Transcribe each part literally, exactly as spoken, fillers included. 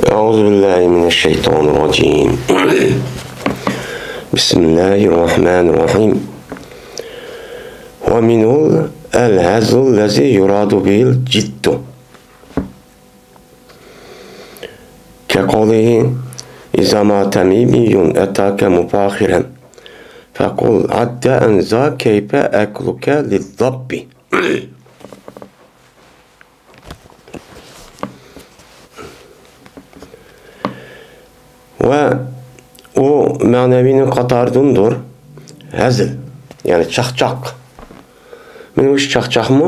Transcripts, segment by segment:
أعوذ بالله من الشيطان الرجيم. بسم الله الرحمن الرحيم. ومنه الهزل الذي يراد به الجد. كقوله: إذا ما تميمي أتاك مفاخرا فقل: عد أنذا كيف أكلك للضب. ۋە ئۇ مەنەۋىنىڭ قاتارىدىندۇر. ھەزىل، يەنى چاقچاق. مانا مۇشۇ چاقچاقمۇ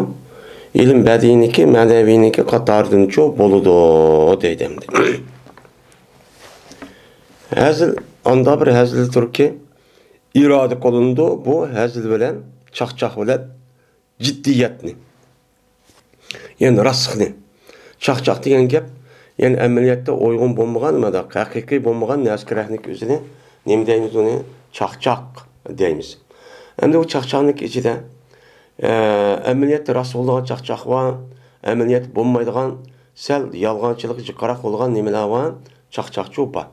ئىلىم بەدىئىينىڭكى، مەنەۋىينىڭكى قاتارىدىنچۇ بولىدۇ دەيدۇ ئەمدى. ھەزىل ئاندا بىر ھەزىلدۇركى، ئىرادە قىلىنىدۇ بۇ ھەزىل بىلەن، چاقچاق بىلەن جىددىيەتنى، يەنى راستلىقنى. چاقچاق دېگەن گەپ، يەنى ئەمەلىيەتتە ئۇيغۇن بولمىغان، مانداق ھەقىقىي بولمىغان نەرسە كېرەكلىك ئۆزىنى نېمە دەيمىز؟ ئۇنى چاقچاق دەيمىز. ئەمدى بۇ چاقچاقنىڭ ئىچىدە، ئە، ئەمەلىيەتتە راست بولىدىغان چاقچاق بار، ئەمەلىيەتتە بولمايدىغان، سەل يالغانچىلىقى جىقراق بولغان نېمىلەر بار، چاقچاقچۇ بار.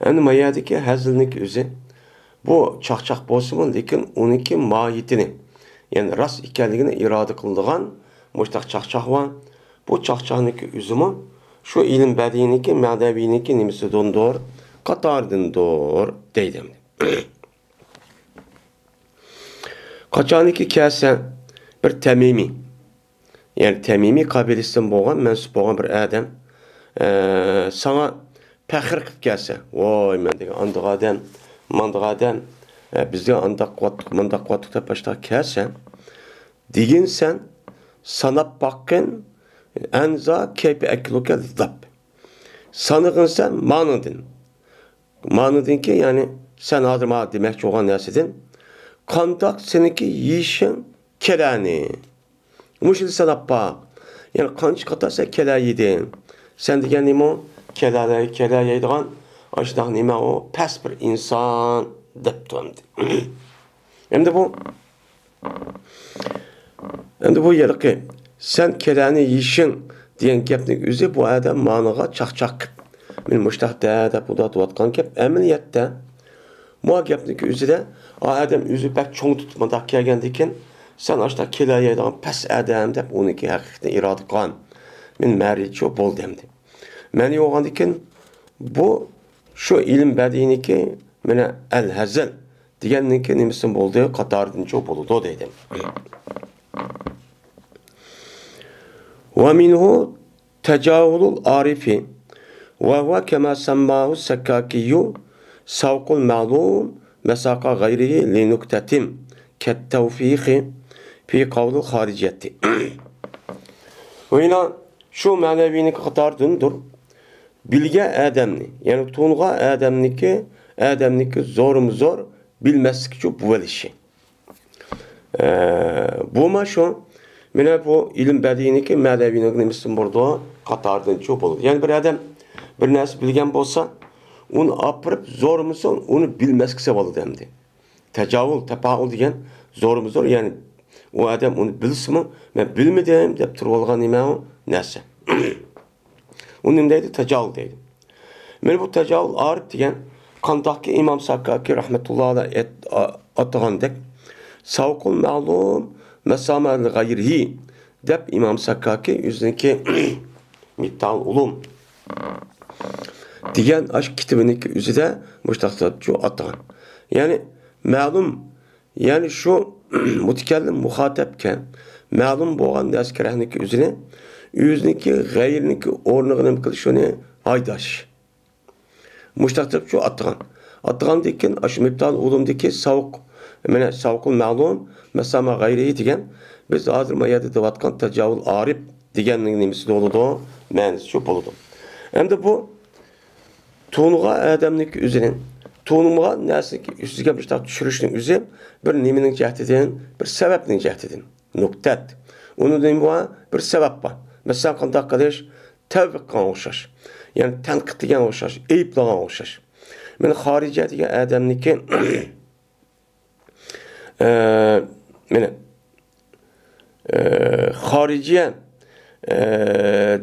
ئەمدى ما يەردىكى ھەزىلنىڭكى ئۆزى، بۇ چاقچاق بولسىمۇ، لېكىن ئۇنىڭكى ماھىيىتىنى، يەنى راست ئىكەنلىكىنى ئىرادە قىلىدىغان مۇشتاق چاقچاق بار. بۇ چاقچاقنىڭكى ئۆزىمۇ شۇ ئىلىم بەدىئىنىڭكى، مەنەۋىنىڭكى نېمىسىدىندۇر، قاتارىدىندۇر دەيدۇ. قاچانكى كەلسە بىر تەمىمىي، يەنى تەمىمىي قەبىلىسىدىن بولغان، مەنسۇپ بولغان بىر ئادەم، ئە، ساڭا پەخىر قىلىپ كەلسە، ۋاي، مەن دېگەن ئانداق ئادەم، مانداق ئادەم، ئە، بىز دېگەن ئانداق قىلىۋاتتۇق، مانداق قىلىۋاتتۇق دەپ باشلاپ كەلسە، دېگىن سەن، ساناپ باققىن، ئەنزا كەيپى ئەكلۇكە دەپ. سانىغىن سەن مانىدىن. مانىدىنكى، يەنى سەن ھازىر ماڭا دېمەكچى بولغان نەرسىدىن، قانداق سېنىڭكى يېيىشىڭ كېلەنى؟ مۇشۇنى ساناپ باق. يەنى قانچە قاتار سەن كېلە يېدىڭ؟ سەن دېگەن نېمە ئۇ؟ كېلە، كېلە يەيدىغان ئاشۇنداق نېمە ئۇ؟ پەس بىر ئىنسان دەپتۇ ئەمدى. ئەمدى بۇ، ئەمدى بۇ ھېلىقى سەن كېلەنى يېيىشىڭ دېگەن گەپنىڭ ئۆزى بۇ ئادەم مانىغا چاقچاق قىلىپ، مەن مۇشتاق دە دەپ ئۇداتىۋاتقان گەپ. ئەمەلىيەتتە، مۇ گەپنىڭكى ئۆزىدە، ئا ئادەم ئۆزى بەك چوڭ تۇتۇپ مۇنداق كەلگەندىكىن، سەن ئاشتا كېلە يەيدىغان پەس ئادەم دەپ ئۇنىڭكى ھەقىقىتىنى ئىرادە قىلغان. مەن مەرىچۇ بولدى ئەمدى. مەنى بولغاندىكىن، بۇ شۇ ئىلىم بەدىئىنىكى، مانا، ئەل ھەزەل دېگەننىڭكى نېمىسى بولدى؟ قاتارىدىنچۇ بولىدۇ دەيدۇ. ومنه تجاهل العارف، وهو كما سماه السكاكي سوق المعلوم مساق غيره لنكتة كالتوفيق في قول الخارجية. ۋە يەنە شۇ مەنەۋىنىڭكى قاتارىدىندۇر. بىلگەن ئادەمنى، يەنى تونۇغان ئادەمنىكى، ئادەمنىكى زورمۇ زور بىلمەسلىكچۇ بولۇشى. ئە، بۇمۇ شۇ، مانا بۇ ئىلىم بەدىئىنىڭكى مەنەۋىنىڭ نېمىسىدىن بولىدۇ؟ قاتارىدىنچۇ بولىدۇ. يەنى بىر ئادەم بىر نەرسە بىلگەن بولسا، ئۇنى ئاپىرىپ زورمىسۇن، ئۇنى بىلمەسكە سېلىۋالىدۇ ئەمدى. تەجاۋۇل، تەپائۇل دېگەن زورمۇ زور، يەنى ئۇ ئادەم ئۇنى بىلسىمۇ، مەن بىلمىدىم دەپ تۇرۇۋالغان نېمە ئۇ نەرسە. ئۇنى نېمە دەيدۇ؟ تاجاۋۇل دەيدۇ. مانا بۇ تاجاۋۇل ئارىپ دېگەن قانداقكى ئىمام ساكاكى رەھمەتۇللا ئەلەيھ ئېيت-، ئا-، ئاتىغاندەك، ساۋقۇل مەلۇم مەسامە غەيرىھى دەپ ئىمام ساكاكى ئۆزىنىڭكى مىپتاھۇل ئۇلۇم دېگەن ئاشۇ كىتىبىنىڭكى ئۆزىدە مۇشۇنداق ئاتىغان. يەنى مەلۇم، يەنى شۇ مۇتەكەللىم مۇخاتەپكە مەلۇم بولغان نەرسە كېرەكنىكى ئۆزىنى، ئۆزىنىڭكى غەيرىنىڭكى ئورنىغا نېمە قىلىش، ئۇنى ھايداش. مۇشتاق دەپ شۇ ئاتىغان. ئاتىغاندىن كېيىن ئاشۇ مىپتال ئۇلۇمدىكى ساۋق، مانا ساۋقۇل مەلۇم، مەسامە غەيرىھى دېگەن، بىز ھازىر ما يەردە دەۋاتقان تاجاۋۇل ئارىپ دېگەننىڭ نېمىسى بولىدۇ؟ مەنىسى شۇ بولىدۇ. ئەمدى بۇ تونۇغان ئادەمنىڭكى ئۆزىنى، تونۇمىغان نەرسىنىڭكى ئۈستىگە مۇشتاق چۈشۈرۈشنىڭ ئۆزى بىر نېمىنىڭ جەھىتىدىن، بىر سەۋەبنىڭ جەھىتىدىن. نۇكتەت. ئۇنىڭ نېمە بار؟ بىر سەۋەب بار. مەسىلەن، قانداق قىلىش؟ تەۋبە قىلغان ئوخشاش. يەنى تەنقىدلىگەن ئوخشاش، ئەيىبلىگەن ئوخشاش. مانا خارىجە دېگەن ئادەمنىڭكى، ئە، مانا، ئە، خارىجە، ئە،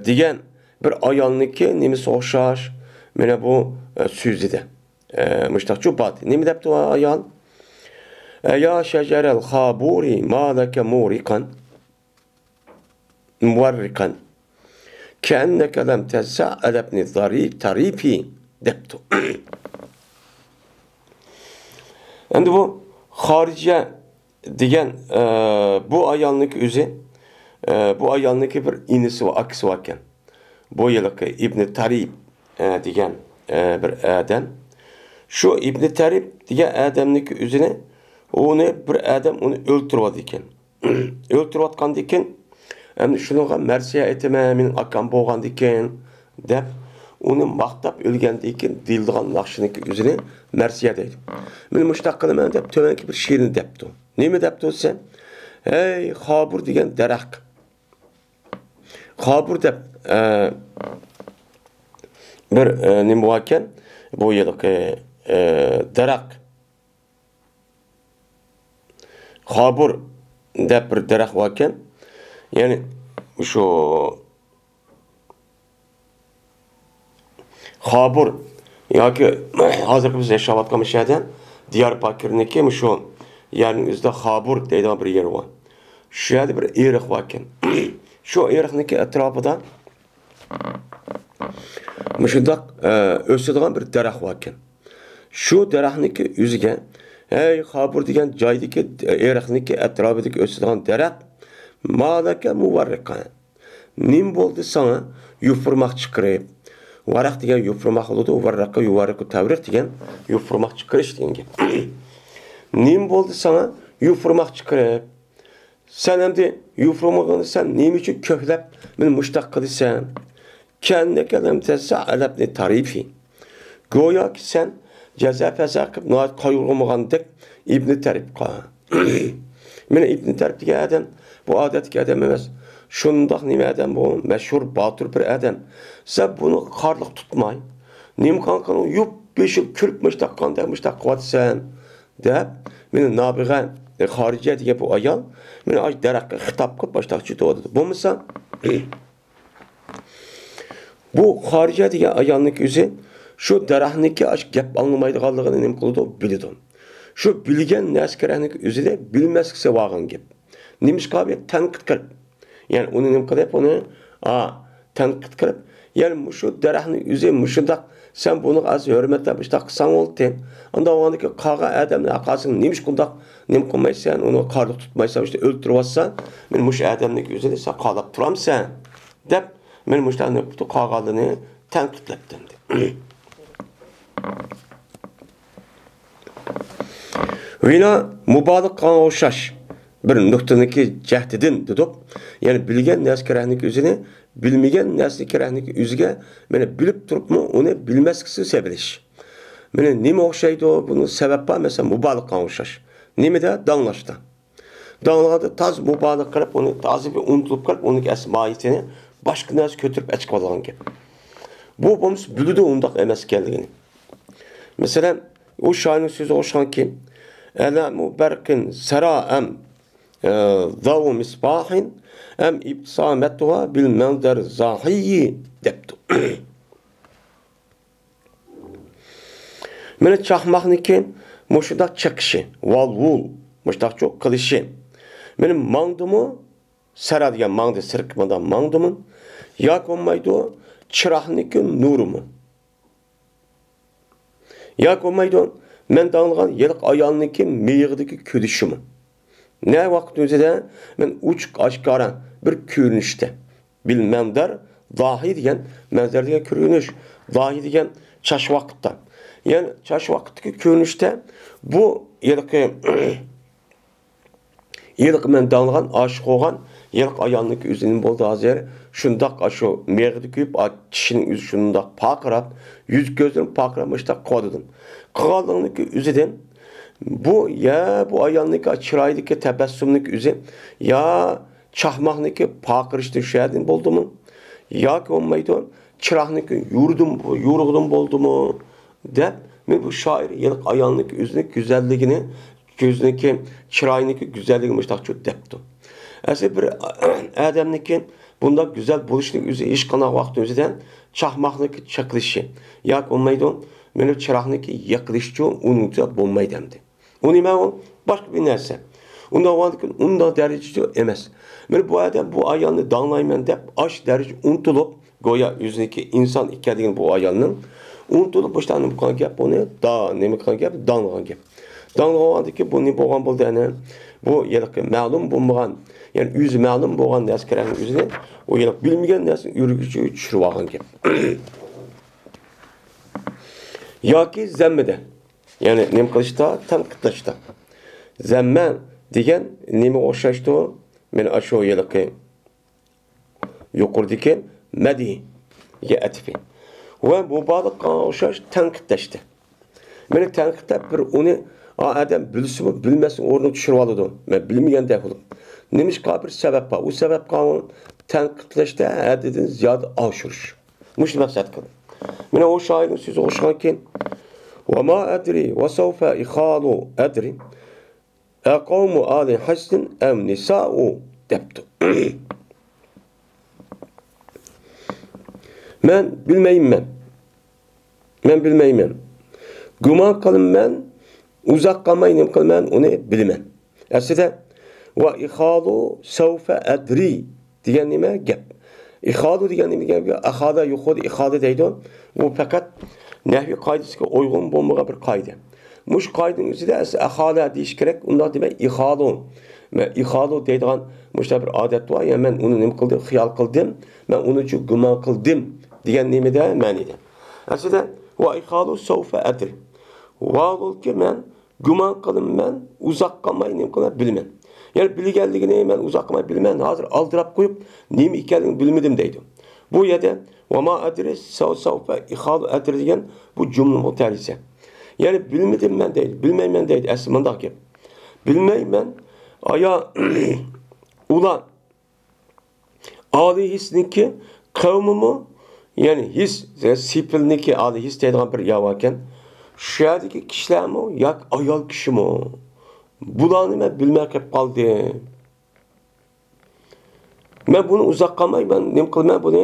دېگەن بىر ئايالنىڭكى نېمىسى ئوخشاش؟ مانا بۇ، ئە، سۆزىدە. ئە، مۇشتاقچۇ بار. نېمە دەپتۇ ئايال؟ «ئەيا شەجەرەل خابۇرى ما لەكە مۇرىقەن، مۇۋەررىقەن. كەئەننەكە لەم تەززە ئەلەبنى زارى تەرىپى» دەپتۇ. ئەمدى بۇ خارىجە دېگەن، ئە، بۇ ئايالنىڭكى ئۆزى، ئە، بۇ ئايالنىڭكى بىر ئىنىسى ۋە ئاكىسى باركەن. بۇ ھېلىقى ئىبنى تەرىپ، ئە، دېگەن، ئە، بىر ئادەم. شۇ ئىبنى تەرىپ دېگەن ئادەمنىڭكى ئۆزىنى، ئۇنى بىر ئادەم ئۇنى ئۆلتۈرۈۋالىدىكەن. ئۆلتۈرۈۋاتقاندىكىن، ئەمدى شۇنىڭغا مەرسىيە ئېيتىمەن، مېنىڭ ئاكام بولغاندىكىن، دەپ، ئۇنى ماختاپ ئۆلگەندىكىن دېيىلىدىغان ناخشىنىڭكى ئۆزىنى مەرسىيە دەيدۇ. مەن مۇشۇنداق قىلىمەن دەپ، تۆۋەنكى بىر شېئىرنى دەپتۇ. نېمە دەپتۇ دېسە، «ھەي، خابۇر دېگەن دەرەخ.» خابۇر دەپ، ئە، بىر، ئە، نېمە باركەن، بۇ يىلقى، ئە، دەرەخ. خابۇر دەپ بىر دەرەخ باركەن. يەنى شۇ خابۇر ياكى ھازىرقى بىز ياشاۋاتقان مۇشۇ يەردە دىيارباكىرنىڭكى مۇشۇ يەرنىڭ ئۆزىدە خابۇر دەيدىغان بىر يېرى بار. شۇ يەردە بىر ئېرىق باركەن. شۇ ئېرىقنىڭكى ئەتراپىدا مۇشۇنداق، ئە، ئۆسىدىغان بىر دەرەخ باركەن. شۇ دەرەخنىڭكى ئۆزىگە، ھەي، خابۇر دېگەن جايدىكى، ئېرىقنىڭكى ئەتراپىدىكى ئۆسىدىغان دەرەخ، ما لەكە مۇۋەررىقەن. نېمە بولدى ساڭا يوپۇرماق چىقىرىپ؟ ۋەرەق دېگەن يوپۇرماق بولىدۇ، ۋەررەققە يۇۋەررىقۇ تەۋرىق دېگەن يوپۇرماق چىقىرىش دېگەن گەپ. نېمە بولدى ساڭا يوپۇرماق چىقىرىپ؟ سەن ئەمدى يوپۇرمىغىنى سەن نېمە ئۈچۈن كۆكلەپ، مېنى مۇشتاق قىلىسەن؟ كەننەكە لەم تەززە ئەلەبنى تەرىپى. گوياكى سەن جەزا پەزا قىلىپ، ناھايىتى قايغۇرمىغاندەك ئىبنى تەرىپقا. مانا ئىبنى تەرىپ دېگەن ئادەم، بۇ ئادەتتىكى ئادەم ئەمەس. شۇنداق نېمە ئادەم بۇ، مەشھۇر باتۇر بىر ئادەم. سەن بۇنى قارىلىق تۇتماي، نېمە قىلغان، يۇپ-يېشىل كۈلۈپ مۇشتاق قىلغاندەك مۇشتاق قىلىۋاتىسەن، دەپ، مانا نابىغە، ئە، خارىجە دېگەن بۇ ئايال، مانا ئاشۇ دەرەخكە خىتاب قىلىپ مۇشتاقچە دەۋاتىدۇ. بولمىسا، بۇ خارىجە دېگەن ئايالنىڭكى ئۆزى شۇ دەرەخنىڭكى ئاشۇ گەپ ئاڭلىمايدىغانلىقىنى نېمە قىلىدۇ؟ بىلىدۇ. شۇ بىلگەن نەرسە كېرەكنىڭكى ئۆزىنى بىلمەسلىك سەۋەبىدىن گەپ. نېمىشقا بۇ تەنقىد قىلىپ، يەنى ئۇنى نېمە قىلىپ، ئۇنى، ئا، تەنقىد قىلىپ، يەنى مۇشۇ دەرەخنىڭ ئۆزى مۇشۇنداق، سەن بۇنىڭغا ئاز ھۆرمەتلەپ مۇشۇنداق قىلساڭ بولدى. ئانداق بولغاندىكىن قالغان ئادەمنىڭ ھەققاسىنى نېمىشقا ئۇنداق نېمە قىلمايسەن، ئۇنى قارىلىق تۇتمايسەن، مۇشۇنداق ئۆلتۈرۈۋاتسا، مانا مۇشۇ ئادەمنىڭكى ئۆزىنى سەن قالاپ تۇرامسەن؟ دەپ، مانا مۇشۇنداق نۇقتا قالغانلىرىنى تەنقىدلەپتۇ ئەمدى. ۋىنا مۇبالىغە قىلغانغا ئوخشاش بىر نۇقتىنىڭكى جەھىتىدىن دېدۇق. يەنى بىلگەن نەرسە كېرەكنىڭكى ئۆزىنى، بىلمىگەن نەرسە كېرەكنىڭكى ئۆزىگە، مانا بىلىپ تۇرۇپمۇ ئۇنى بىلمەسلىكسىز سېلىش. مانا نېمە ئوخشايدۇ؟ بۇنىڭ سەۋەب بار، مەسىلەن، مۇبالىغە قىلغانغا ئوخشاش. نېمىدە؟ داڭلاشتا. داڭلىغاندا تازا مۇبالىغە قىلىپ، ئۇنى تازا بىر ئۇنتۇلۇپ قېلىپ، ئۇنىڭ ئەسلى ماھىيىتىنى باشقا نەرسە كۆتۈرۈپ ئەچىقىۋالغان گەپ. بۇ بولمىسا بىلىدۇ ئۇنداق ئەمەس ئىكەنلىكىنى. مەسىلەن، ئۇ شائىرنىڭ سۆزىگە ئوخشىغانكى، «ئەلەمۇ بەرقىن سەرا ئەم، ئە، زاۋۇ مىسباھىن ئەم ئىبتىسامەتۇھا بىل مەنزەر زاھىيى» دەپتۇ. مانا چاقماقنىڭكى مۇشۇنداق چېقىشى، ۋال-ۋۇل، مۇشۇنداقچۇ قىلىشى. مانا ماڭدىمۇ، سەرا دېگەن ماڭدى، سىرتقا مۇنداق ماڭدىمۇ؟ ياكى بولمايدۇ، چىراغنىڭكى نۇرىمۇ؟ ياكى بولمايدۇ، مەن داڭلىغان ھېلىقى ئايالنىڭكى مىيىقىدىكى كۈلۈشىمۇ؟ نە ۋاقىت ئۆزىدە مەن ئوچۇق ئاشكارا بىر كۆرۈنۈشتە، بىل مەنزەر، زاھىي دېگەن، مەنزەر دېگەن كۆرۈنۈش، زاھىي دېگەن چاش ۋاقىتتا. يەنى چاش ۋاقىتتىكى كۆرۈنۈشتە بۇ ھېلىقى، ھېلىقى مەن داڭلىغان، ئاشىق بولغان ھېلىقى ئايالنىڭكى ئۆزى نېمە بولدى ھازىر؟ شۇنداق ئاشۇ مېغىدە كۆيۈپ، ئا، چىشىنىڭ ئۆزى شۇنداق پارقىراپ، يۈز كۆزلىرىم پارقىراپ مۇشۇنداق قىلىۋاتىدۇ. قىلغانلىقنىڭكى ئۆزىدىن بۇ، يا بۇ ئايالنىڭكى چىرايىدىكى تەبەسسۇمنىڭكى ئۆزى، يا چاقماقنىڭكى پارقىرىشى شۇ يەردىن بولدىمۇ؟ ياكى بولمايدۇ، چىراغنىڭكى يورۇدىن، يورۇقىدىن بولدىمۇ؟ دەپ، مەن بۇ شائىر ھېلىقى ئايالنىڭكى ئۆزىنىڭ گۈزەللىكىنى، كۆزىنىڭكى، چىرايىنىڭكى گۈزەللىكىنى مۇشۇنداقچۇ دەپتۇ. ئەسلى بىر ئادەمنىڭكى بۇنداق گۈزەل بولۇشنىڭ ئۆزى ھېچقانداق ۋاقىتنىڭ ئۆزىدە چاقماقنىڭكى چېقىلىشى ياكى بولمايدۇ، مانا چىراغنىڭكى يېقىلىشىچۇ، ئۇنىڭ بولمايدۇ ئەمدى. ئۇ نېمە ئۇ؟ باشقا بىر نەرسە. ئۇنداق بولغاندىكىن ئۇنداق دەرىجىدە ئەمەس. مانا بۇ ئادەم بۇ ئايالنى داڭلايمەن دەپ ئاش دەرىجە ئۇنتۇلۇپ، گويا ئۆزىنىڭكى ئىنسان ئىكەنلىكىنى بۇ ئايالنىڭ ئۇنتۇلۇپ، مۇشۇنداق نېمە قىلغان گەپ بۇنى؟ دا، نېمە قىلغان گەپ؟ داڭلىغان گەپ. داڭلىغانلىقتىن كېيىن بۇ نېمە بولغان بولدى ئەنە؟ بۇ ھېلىقى مەلۇم بولمىغان، يەنى ئۆزى مەلۇم بولغان نەرسە كېرەكنىڭ ئۆزىنى ئۇ ھېلىقى بىلمىگەن نەرسىنى ئۆرگىچى چۈشۈرۈپ ئالغان گەپ. ياكى زەممىدە، يەنى نېمە قىلىشتا؟ تەنقىدلەشتە. زەممە دېگەن نېمىگە ئوخشاشتۇ؟ مانا ئاشۇ ھېلىقى يۇقىرىدىكى مەدھىگە ئەتىپى. ۋە مۇبالىغە قىلغانغا ئوخشاش تەنقىدلەشتى. مانا تەنقىدلەپ بىر ئۇنى ئا ئادەم بىلسىمۇ بىلمەسمۇ ئورنىغا چۈشۈرۈۋالىدۇ. مەن بىلمىگەندەك بولۇپ. نېمىشقا؟ بىر سەۋەب بار. ئۇ سەۋەبكە ئۇ تەنقىدلەشتە ھەددىدىن زىيادە ئاشۇرۇش. مۇشۇنى مەقسەت قىلدى. مانا ئۇ شائىرنىڭ سۆزىگە ئوخشىغانكىن، ۋە ما ئەدرى ۋە سەۋفە ئىخالۇ ئەدرى. ئەقەۋمۇ ئالى ھەسسىن ئەم نىسائۇ دەپتۇ. مەن بىلمەيمەن. مەن بىلمەيمەن. گۇمان قىلىمەن، ئۇزاق قالماي نېمە قىلىمەن، ئۇنى بىلىمەن. ئەسلىدە، ۋە ئىخالۇ سەۋفە ئەدرى دېگەن نېمە گەپ؟ ئىخالۇ دېگەن نېمە گەپ؟ ئەخالە يۇخۇدۇ ئىخالە دەيدۇ. بۇ پەقەت نەھۋى قائىدىسىگە ئۇيغۇن بولمىغان بىر قائىدە. مۇشۇ قائىدىنىڭ ئۆزىدە ئەسلى ئەخالە دېيىش كېرەك، ئۇنداق دېمەي، ئىخالۇ. مەن ئىخالۇ دەيدىغان مۇشۇنداق بىر ئادەت بار، يا مەن ئۇنى نېمە قىلدىم، خىيال قىلدىم، مەن ئۇنى شۇ گۇمان قىلدىم دېگەن نېمىدە مەنىدە. ئەسلىدە، ۋە ئىخالۇ سەۋفە ئەدرى. ۋاۋۇلكى مەن گۇمان قىلىمەن، ئۇزاق قالماي نېمە قىلىمەن، بىلىمەن. يەنى بىلگەنلىكىنى مەن ئۇزاق قالماي بىلىمەن، ھازىر ئالدىراپ قويۇپ، نېمە ئىكەنلىكىنى بىلمىدىم دەيدۇ. بۇ يەردە ۋە ما ئەدرى سەۋ-، سەۋفە ئىخالۇ ئەدرى دېگەن بۇ جۈملىنىڭ تەرجىمىسى. يەنى بىلمىدىم مەن دەيدۇ، بىلمەيمەن دەيدۇ. ئەسلى مۇنداق گەپ. بىلمەيمەن، ئايا، ئۇلار ئالىي ھېسنىڭكى قەۋمىمۇ، يەنى ھېس، سېپىلنىڭكى ئالىي ھېس دەيدىغان بىر يەر باركەن. شۇ يەردىكى كىشىلەرمۇ ياكى ئايال كىشىمۇ؟ بۇلارنى مەن بىلمەي قېلىپ قالدىم. مەن بۇنى ئۇزاق قالماي، مەن نېمە قىلىمەن، بۇنى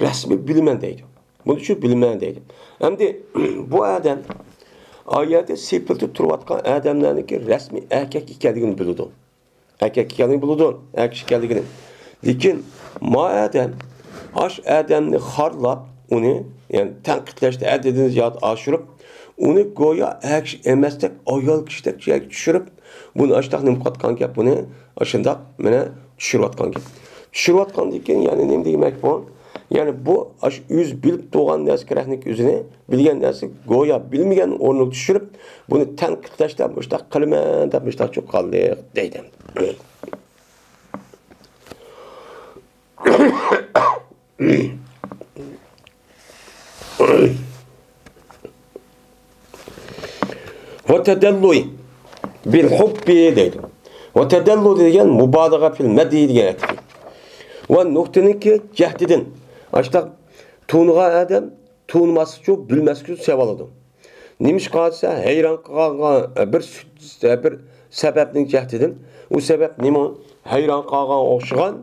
رەسمىي بىلىمەن دەيدۇ. بۇنى شۇ بىلىمەن دەيدۇ. ئەمدى بۇ ئادەم ئا يەردە سېپىلدا تۇرۇۋاتقان ئادەملەرنىڭكى رەسمىي ئەركەك ئىكەنلىكىنى بىلىدۇ. ئەركەك ئىكەنلىكىنى بىلىدۇ، ئەركەك ئىكەنلىكىنى. لېكىن ما ئادەم ئاش ئادەمنى خارلاپ، ئۇنى، يەنى تەنقىدلەشتە ھەددىدىن زىيادە ئاشۇرۇپ، ئۇنى گويا ئەركىشى ئەمەستەك، ئايال كىشىدەك يەرگە چۈشۈرۈپ، بۇنى ئاشۇنداق نېمە قىلىۋاتقان گەپ، بۇنى ئاشۇنداق مانا چۈشۈرۈۋاتقان گەپ. چۈشۈرۈۋاتقاندىن كېيىن، يەنى نېمە دېمەك بۇ؟ يەنى بۇ ئاشۇ ئۆزى بىلىپ تۇرغان نەرسە كېرەكنىڭ ئۆزىنى بىلگەن نەرسە گويا بىلمىگەن ئورنىغا چۈشۈرۈپ، بۇنى تەنقىدلەشتە مۇشۇنداق قىلىمەن دەپ مۇشۇنداق چۈشۈپ قالدى دەيدۇ. ۋە تەدەللۇي بىل ھۇببى دەيدۇ. ۋە تەدەللۇ دېگەن مۇبالىغە فىل مەدھى دېگەن ئەتىكى. ۋە نۇقتىنىڭكى جەھىتىدىن ئاشتاق تونۇغان ئادەم تونۇماسلىقچۇ، بىلمەسلىكچۇ سېۋالىدۇ. نېمىشقا دېسە، ھەيران قالغان بىر، بىر سەۋەبنىڭ جەھىتىدىن، ئۇ سەۋەب نېمە؟ ھەيران قالغانغا ئوخشىغان،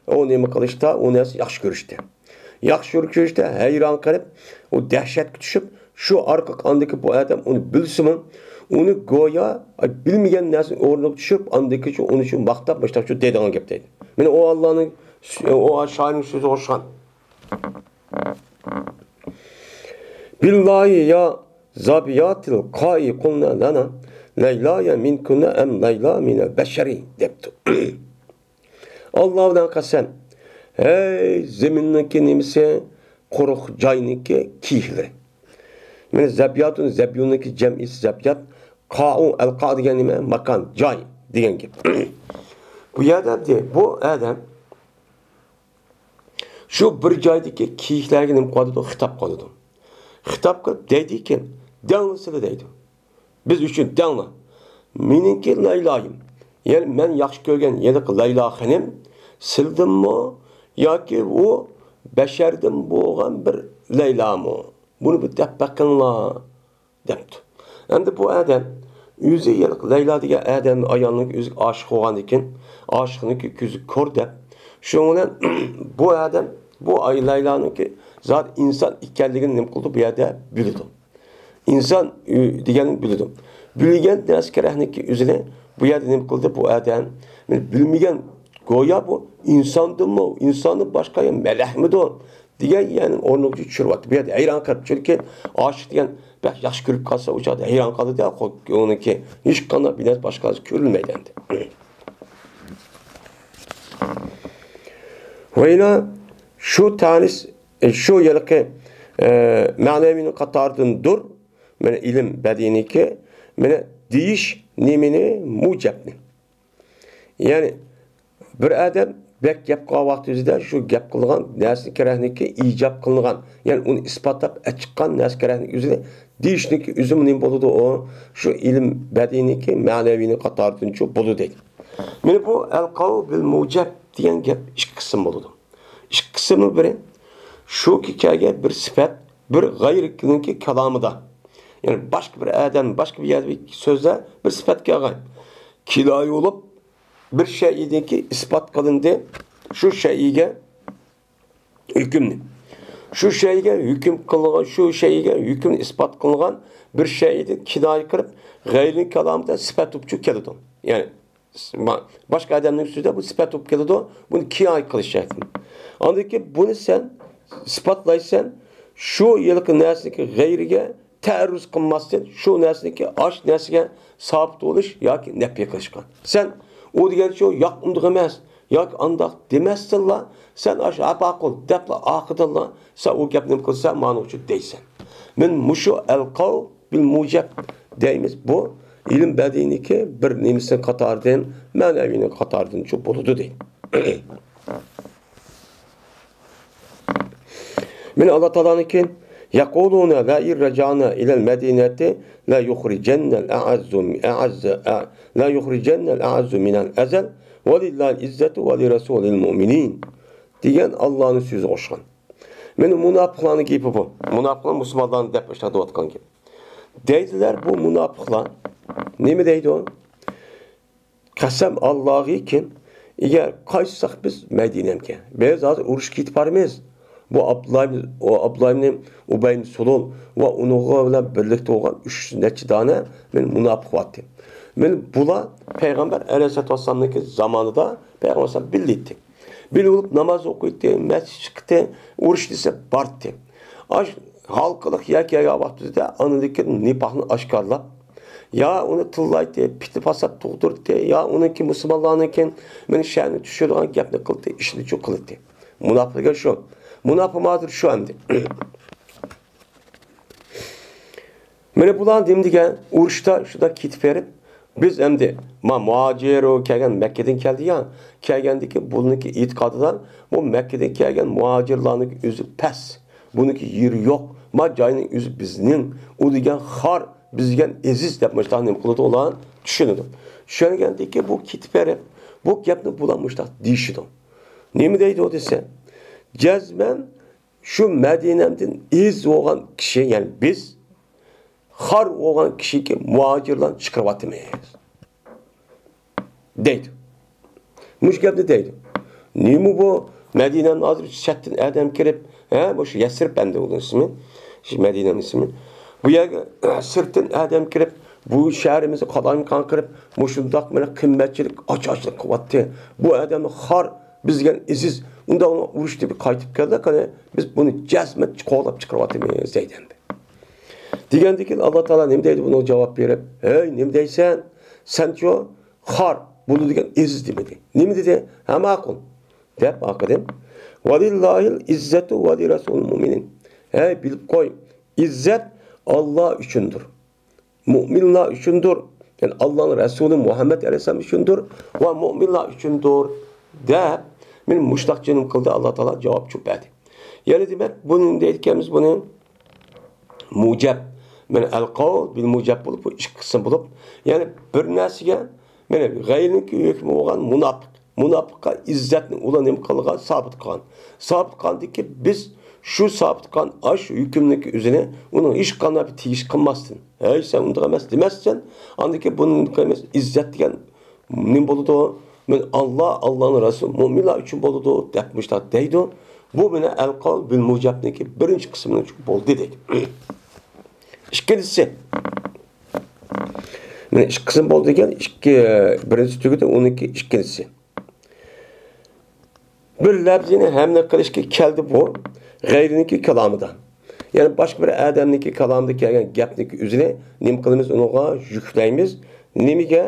ئۇ نېمە قىلىشتا، ئۇ نەرسە ياخشى كۆرۈشتە. ياخشى كۆرۈشتە ھەيران قېلىپ، ئۇ دەھشەتكە چۈشۈپ، شۇ ئارقىلىق ئاندىكى بۇ ئادەم ئۇنى بىلسىمۇ، ئۇنى گويا بىلمىگەن نەرسىنى ئورنىغا چۈشۈرۈپ، ئاندىكىچۇ ئۇنى شۇ ماختاپ، مۇشتاقچۇ دەيدىغان گەپ دەيدۇ. مانا ئۇ ئاللانىڭ، ئۇ شائىرنىڭ سۆزىگە ئوخشىغان. بالله يا ظبيات القاع قلن لنا ليلى منكن أم ليلى من البشر دەپتۇ. ئاللا بىلەن قەسەم، ھەي زېمىننىڭكى نېمىسى، قۇرۇق جاينىڭكى كىيىكلىرى. مانا زەبياتۇن، زەبيۇننىڭكى جەمئىسى زەبيات، قائۇ، ئەلقا دېگەن نېمە؟ ماكان، جاي دېگەن گەپ. بۇ يەردە بۇ ئادەم شۇ بىر جايدىكى كىيىكلەرگە نېمە قىلىدۇ؟ خىتاب قىلىدۇ. خىتاب قىلىپ دەيدىكەن، دەڭلىسىلە دەيدۇ. بىز ئۈچۈن دەڭلا. مېنىڭكى لەيلايىم، يەنى مەن ياخشى كۆرگەن ھېلىقى لەيلا خېنىم سىلىدىنمۇ ياكى ئۇ بەشەردىن بولغان بىر لەيلامۇ؟ بۇنى بىر دەپ بېقىڭلار دەپتۇ. ئەمدى بۇ ئادەم ئۆزى ھېلىقى لەيلا دېگەن ئادەمنى، ئايالنىڭ ئۆزىگە ئاشىق بولغاندىكىن، ئاشىقنىڭكى كۆزى كور دەپ، شۇنىڭ بىلەن بۇ ئادەم، بۇ ئايلايلارنىڭكى زادى ئىنسان ئىكەنلىكىنى نېمە قىلىدۇ؟ بۇ يەردە بىلىدۇ. ئىنسان ئۆ-، دېگەننى بىلىدۇ. بىلگەن نەرسە كېرەكنىكى ئۆزىنى بۇ يەردە نېمە قىلدى؟ بۇ ئادەم بىلمىگەن، گويا بۇ ئىنساندىنمۇ، ئىنساندىن باشقا يا مەلەكمىدۇ دېگەن يەرنىڭ ئورنىغا چۈشۈرۈۋەتتى. بۇ يەردە ھەيران قالدى. چۈنكى ئاشىق دېگەن بەك ياخشى كۆرۈپ قالسا، ئۇ چاغدا ھەيران قالىدۇ-دە، ئۇنىڭكى ھېچقانداق بىر نەرسە باشقا كۆرۈلمەيدۇ ئەمدى. ۋەيلا شۇ تانىس، شۇ ھېلىقى، ئە، مەنەۋىنىڭ قاتارىدىندۇر. مانا ئىلىم بەدىئىينىڭكى، مانا دېيىش نېمىنى؟ مۇجەبنى. يەنى بىر ئادەم بەك گەپ قىلغان ۋاقتىمىزدا شۇ گەپ قىلغان نەرسىنى كېرەكنىكى ئىجاب قىلىنغان، يەنى ئۇنى ئىسپاتلاپ ئەچىققان نەرسە كېرەكنىكى ئۆزىنى دېيىشنىكى ئۆزىمۇ نېمە بولىدۇ؟ ئۇ شۇ ئىلىم بەدىئىينىڭكى مەنەۋىنىڭ قاتارىدىنچۇ بولىدۇ دەيدۇ. مانا بۇ ئەلقاۋ بىل مۇجەب دېگەن گەپ ئىككى قىسىم بولىدۇ. ئىككى قىسىمنىڭ بىرى، شۇكى كەلگەن بىر سۈپەت، بىر غەيرىنىڭكى كالامىدا. يەنى باشقا بىر ئادەم، باشقا بىر يەردە بىر سۆزدە بىر سۈپەت كەلگەن. كىنايە بولۇپ، بىر شەيئىدىنكى ئىسپات قىلىندى. شۇ شەيئىگە ھۆكۈمنى. شۇ شەيئىگە ھۆكۈم قىلىنغان، شۇ شەيئىگە ھۆكۈمنى ئىسپات قىلىنغان بىر شەيئىدىن كىنايە قىلىپ، غەيرىنىڭ كالامىدا سۈپەت بولۇپ كېلىدۇ. يەنى، ما-، باشقا ئادەمنىڭ سۆزىدە بۇ سۈپەت بولۇپ كېلىدۇ، بۇنى كىنايە قىلىش شەكلى. ئاندىن كېيىن بۇنى سەن ئىسپاتلايسەن، شۇ ھېلىقى نەرسىنىڭكى غەيرىگە تەئەررۇز قىلماستىن، شۇ نەرسىنىڭكى ئاشۇ نەرسىگە سابىت بولۇش ياكى نەپى قىلىشقا. سەن ئۇ دېگەن شۇ ياق، ئۇنداق ئەمەس ياكى ئانداق دېمەستىنلا، سەن ئاشۇ ھە، ماقۇل دەپلا ئارقىدىنلا سەن ئۇ گەپنى نېمە قىلسا، مانا شۇ دەيسەن. مەن مۇشۇ ئەلقاۋ بىل مۇجەب دەيمىز. بۇ ئىلىم بەدىئىنىڭكى بىر نېمىسىنىڭ قاتارىدىن، مەنەۋىنىڭ قاتارىدىن شۇ بولىدۇ دەيدۇ. مانا ئاللا تائالانىڭكى، يەقۇلۇنە لەئىن رەجەئنا ئىلەل مەدىنەتى لەيۇخرىجەننەل ئەئەززۇ، ئەئەززۇ، ئە-، لەيۇخرىجەننەل ئەئەززۇ مىنەل ئەزەل ۋەلىللاھىل ئىززەتۇ ۋەلىرەسۇلىھىل مۇئمىنىن دېگەن ئاللانىڭ سۆزىگە ئوخشىغان. مانا مۇناپىقلارنىڭ گېپى بۇ. مۇناپىقلار مۇسۇلمانلارنى دەپ ئىشلىتىۋاتقان گەپ. دەيدىلەر بۇ مۇناپىقلار. نېمە دەيدۇ؟ قەسەم ئاللاغىكىن، ئەگەر قايتساق بىز مەدىنەمگە، بىز ھازىر ئۇرۇشقا كېتىپ بارىمىز. بۇ ئابدۇللا ئىبن، ئۇ ئابدۇللا ئىبن ئۇبەي ئىبن سۇلۇل ۋە ئۇنىڭغا بىلەن بىرلىكتە بولغان ئۈچ نەچچە دانە مانا مۇناپىق بارتى. مانا بۇلار پەيغەمبەر ئەلەيھىسسالاتۇ ۋەسسالامنىڭكى زامانىدا پەيغەمبەر ئەلەيھىسسالام بىللە ئىدى. بىللە بولۇپ ناماز ئوقۇيتتى، مەسچىتكە چىقتى، ئۇرۇش دېسە بارتتى. ئاش ھالقىلىق يەر كەلگەن ۋاقتىدا ئاندىن كېيىن نىپاقنى ئاشكارىلاپ، يا ئۇنى تىللايتتى، پىتنە-پاسات تۇغدۇرتتى، يا ئۇنىڭكى مۇسۇلمانلارنىڭكى مېنى شەھەرنى چۈشۈرىدىغان گەپنى قىلتى، ئىشنى چۇ قىلتى. مۇناپىق دېگەن شۇ. مۇناپىق ھازىر شۇ ئەمدى. مانا بۇلار نېمە دېگەن؟ ئۇرۇشتا شۇنداق كېتىپ بېرىپ، بىز ئەمدى، ما، مۇھاجىر، ئۇ كەلگەن مەككىدىن كەلدى يا، كەلگەندىكى بۇنىڭكى ئېتىقادىدا، بۇ مەككىدىن كەلگەن مۇھاجىرلارنىڭكى ئۆزى پەس، بۇنىڭكى يېرى يوق، ما جاينىڭ ئۆزى بىزنىڭ، ئۇ دېگەن خار، بىز دېگەن ئېزىز دەپ مۇشۇنداق نېمە قىلىدۇ، ئۇلار چۈشىنىدۇ. چۈشەنگەندىكى بۇ كېتىپ بېرىپ، بۇ گەپنى بۇلار مۇشۇنداق دېيىشىدۇ. نېمە دەيدۇ دېسە، جەزمەن شۇ مەدىنەمدىن ئېزىز بولغان كىشى، يەنى بىز خار بولغان كىشىكى مۇھاجىرلارنى چىقىرىۋاتىمىز دەيدۇ. مۇشۇ گەپنى دەيدۇ. نېمە بۇ؟ مەدىنەمدىن ھازىر چەتتىن ئادەم كىرىپ، ھە، مۇشۇ يەسرىب ئەمدى ئۇنىڭ ئىسمى. شۇ مەدىنەمنىڭ ئىسمى. بۇ يەرگە سىرتتىن ئادەم كىرىپ، بۇ شەھىرىمىزنى قالايمىقان قىلىپ، مۇشۇنداق مانا قىممەتچىلىك، ئاچ-ئاچلىق قىلىۋاتتى. بۇ ئادەمنى خار، بىز دېگەن ئېزىز، ئۇنداق ئۇرۇشتىن قايتىپ كەلدى، قېنى بىز بۇنى جەزمەن قوغلاپ چىقىرىۋاتىمىز دەيدۇ ئەمدى. دېگەندىن كېيىن ئاللا تائالا نېمە دەيدۇ بۇنىڭغا جاۋاب بېرىپ؟ ھەي، نېمە دەيسەن؟ سەنچۇ خار، بۇنى دېگەن ئېزىز دېمىدى. نېمە دېدى؟ ھە، ماقۇل دەپ ئارقىدىن، ۋەلىللاھىل ئىززەتۇ ۋەلىرەسۇلىل مۇئمىنىن. ھەي، بىلىپ قوي، ئىززەت ئاللا ئۈچۈندۇر. مۇئمىنلار ئۈچۈندۇر. يەنى ئاللانىڭ رەسۇلى مۇھەممەد ئەلەيھىسسالام ئۈچۈندۇر ۋە مۇئمىنلار ئۈچۈندۇر دەپ، مانا مۇشۇنداق جىنىم قىلدى، ئاللا تائالا جاۋاب چوپ بەردى. يەنى دېمەك، بۇنى دەيدىكەنمىز، بۇنى مۇجەب، مانا ئەلقاۋ بىل مۇجەب بولۇپ، بۇ ئىككى قىسىم بولۇپ، يەنى بىر نەرسىگە، مانا غەيرىنىڭكى ھۆكمى بولغان مۇناپىق. مۇناپىققا ئىززەتنى ئۇلار نېمە قىلغان؟ سابىت قىلغان. سابىت قىلغاندىكى بىز شۇ سابىت قىلغان ئاشۇ ھۆكۈمنىڭكى ئۆزىنى ئۇنىڭ ھېچقانداق بىر تېگىش قىلماستىن، ھەي، سەن ئۇنداق ئەمەس دېمەستىن، ئاندىكى بۇنىڭ ئىززەت دېگەن نېمە بولىدۇ؟ مانا ئاللا، ئاللانىڭ رەسۇلى، مۆمىنلەر ئۈچۈن بولىدۇ، دەپ مۇشۇنداق دەيدۇ. بۇ مانا ئەلقاۋل بىل مۇجابنىڭكى بىرىنچى قىسمىنىڭ بولدى دەيدۇ. ئىككىنچىسى، مانا ئىككى قىسىم بولدى دېگەن، ئىككى، بىرىنچىسى تۈگىدى، ئۇنىڭكى ئىككىنچىسى. بىر لەپزىنى ھەملە قىلىشقا كەلدى بۇ، غەيرىنىڭكى كالامىدا. يەنى باشقا بىر ئادەمنىڭكى كالامىدا كەلگەن گەپنىڭكى ئۆزىنى نېمە قىلىمىز؟ ئۇنىڭغا يۈكلەيمىز. نېمىگە؟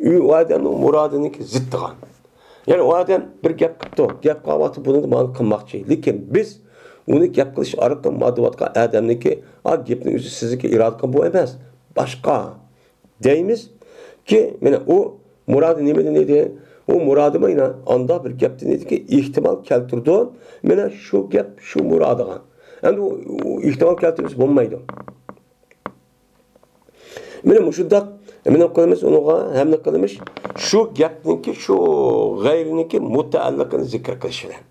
ئۇ ئادەمنىڭ مۇرادىنىڭكى زىتىغا. يەنى ئۇ ئادەم بىر گەپ قىپتۇ، گەپ قىلىۋاتىدۇ، بۇنى مانا قىلماقچى. لېكىن بىز ئۇنى گەپ قىلىش ئارقىلىق مانا دەۋاتقان ئادەمنىڭكى، ئا، گېپىنىڭ ئۆزى سىزنىڭكى ئىرادە قىلغان بۇ ئەمەس، باشقا. دەيمىزكى، مانا ئۇ مۇرادى نېمىدىن ئىدى؟ ئۇ مۇرادى مانا ئانداق بىر گەپتىن ئىدىكى، ئېھتىمال كەلتۈرىدۇ. مانا شۇ گەپ شۇ مۇرادىغا. ئەمدى ئۇ، ئۇ ئېھتىمال كەلتۈرمىسە بولمايدۇ. مانا مۇشۇنداق، مانا قىلىمىز ئۇنىڭغا، ھەملە قىلىمىز شۇ گەپنىڭكى، شۇ غەيرىنىڭكى مۇتەئەللىقىنى زىكىر قىلىش بىلەن.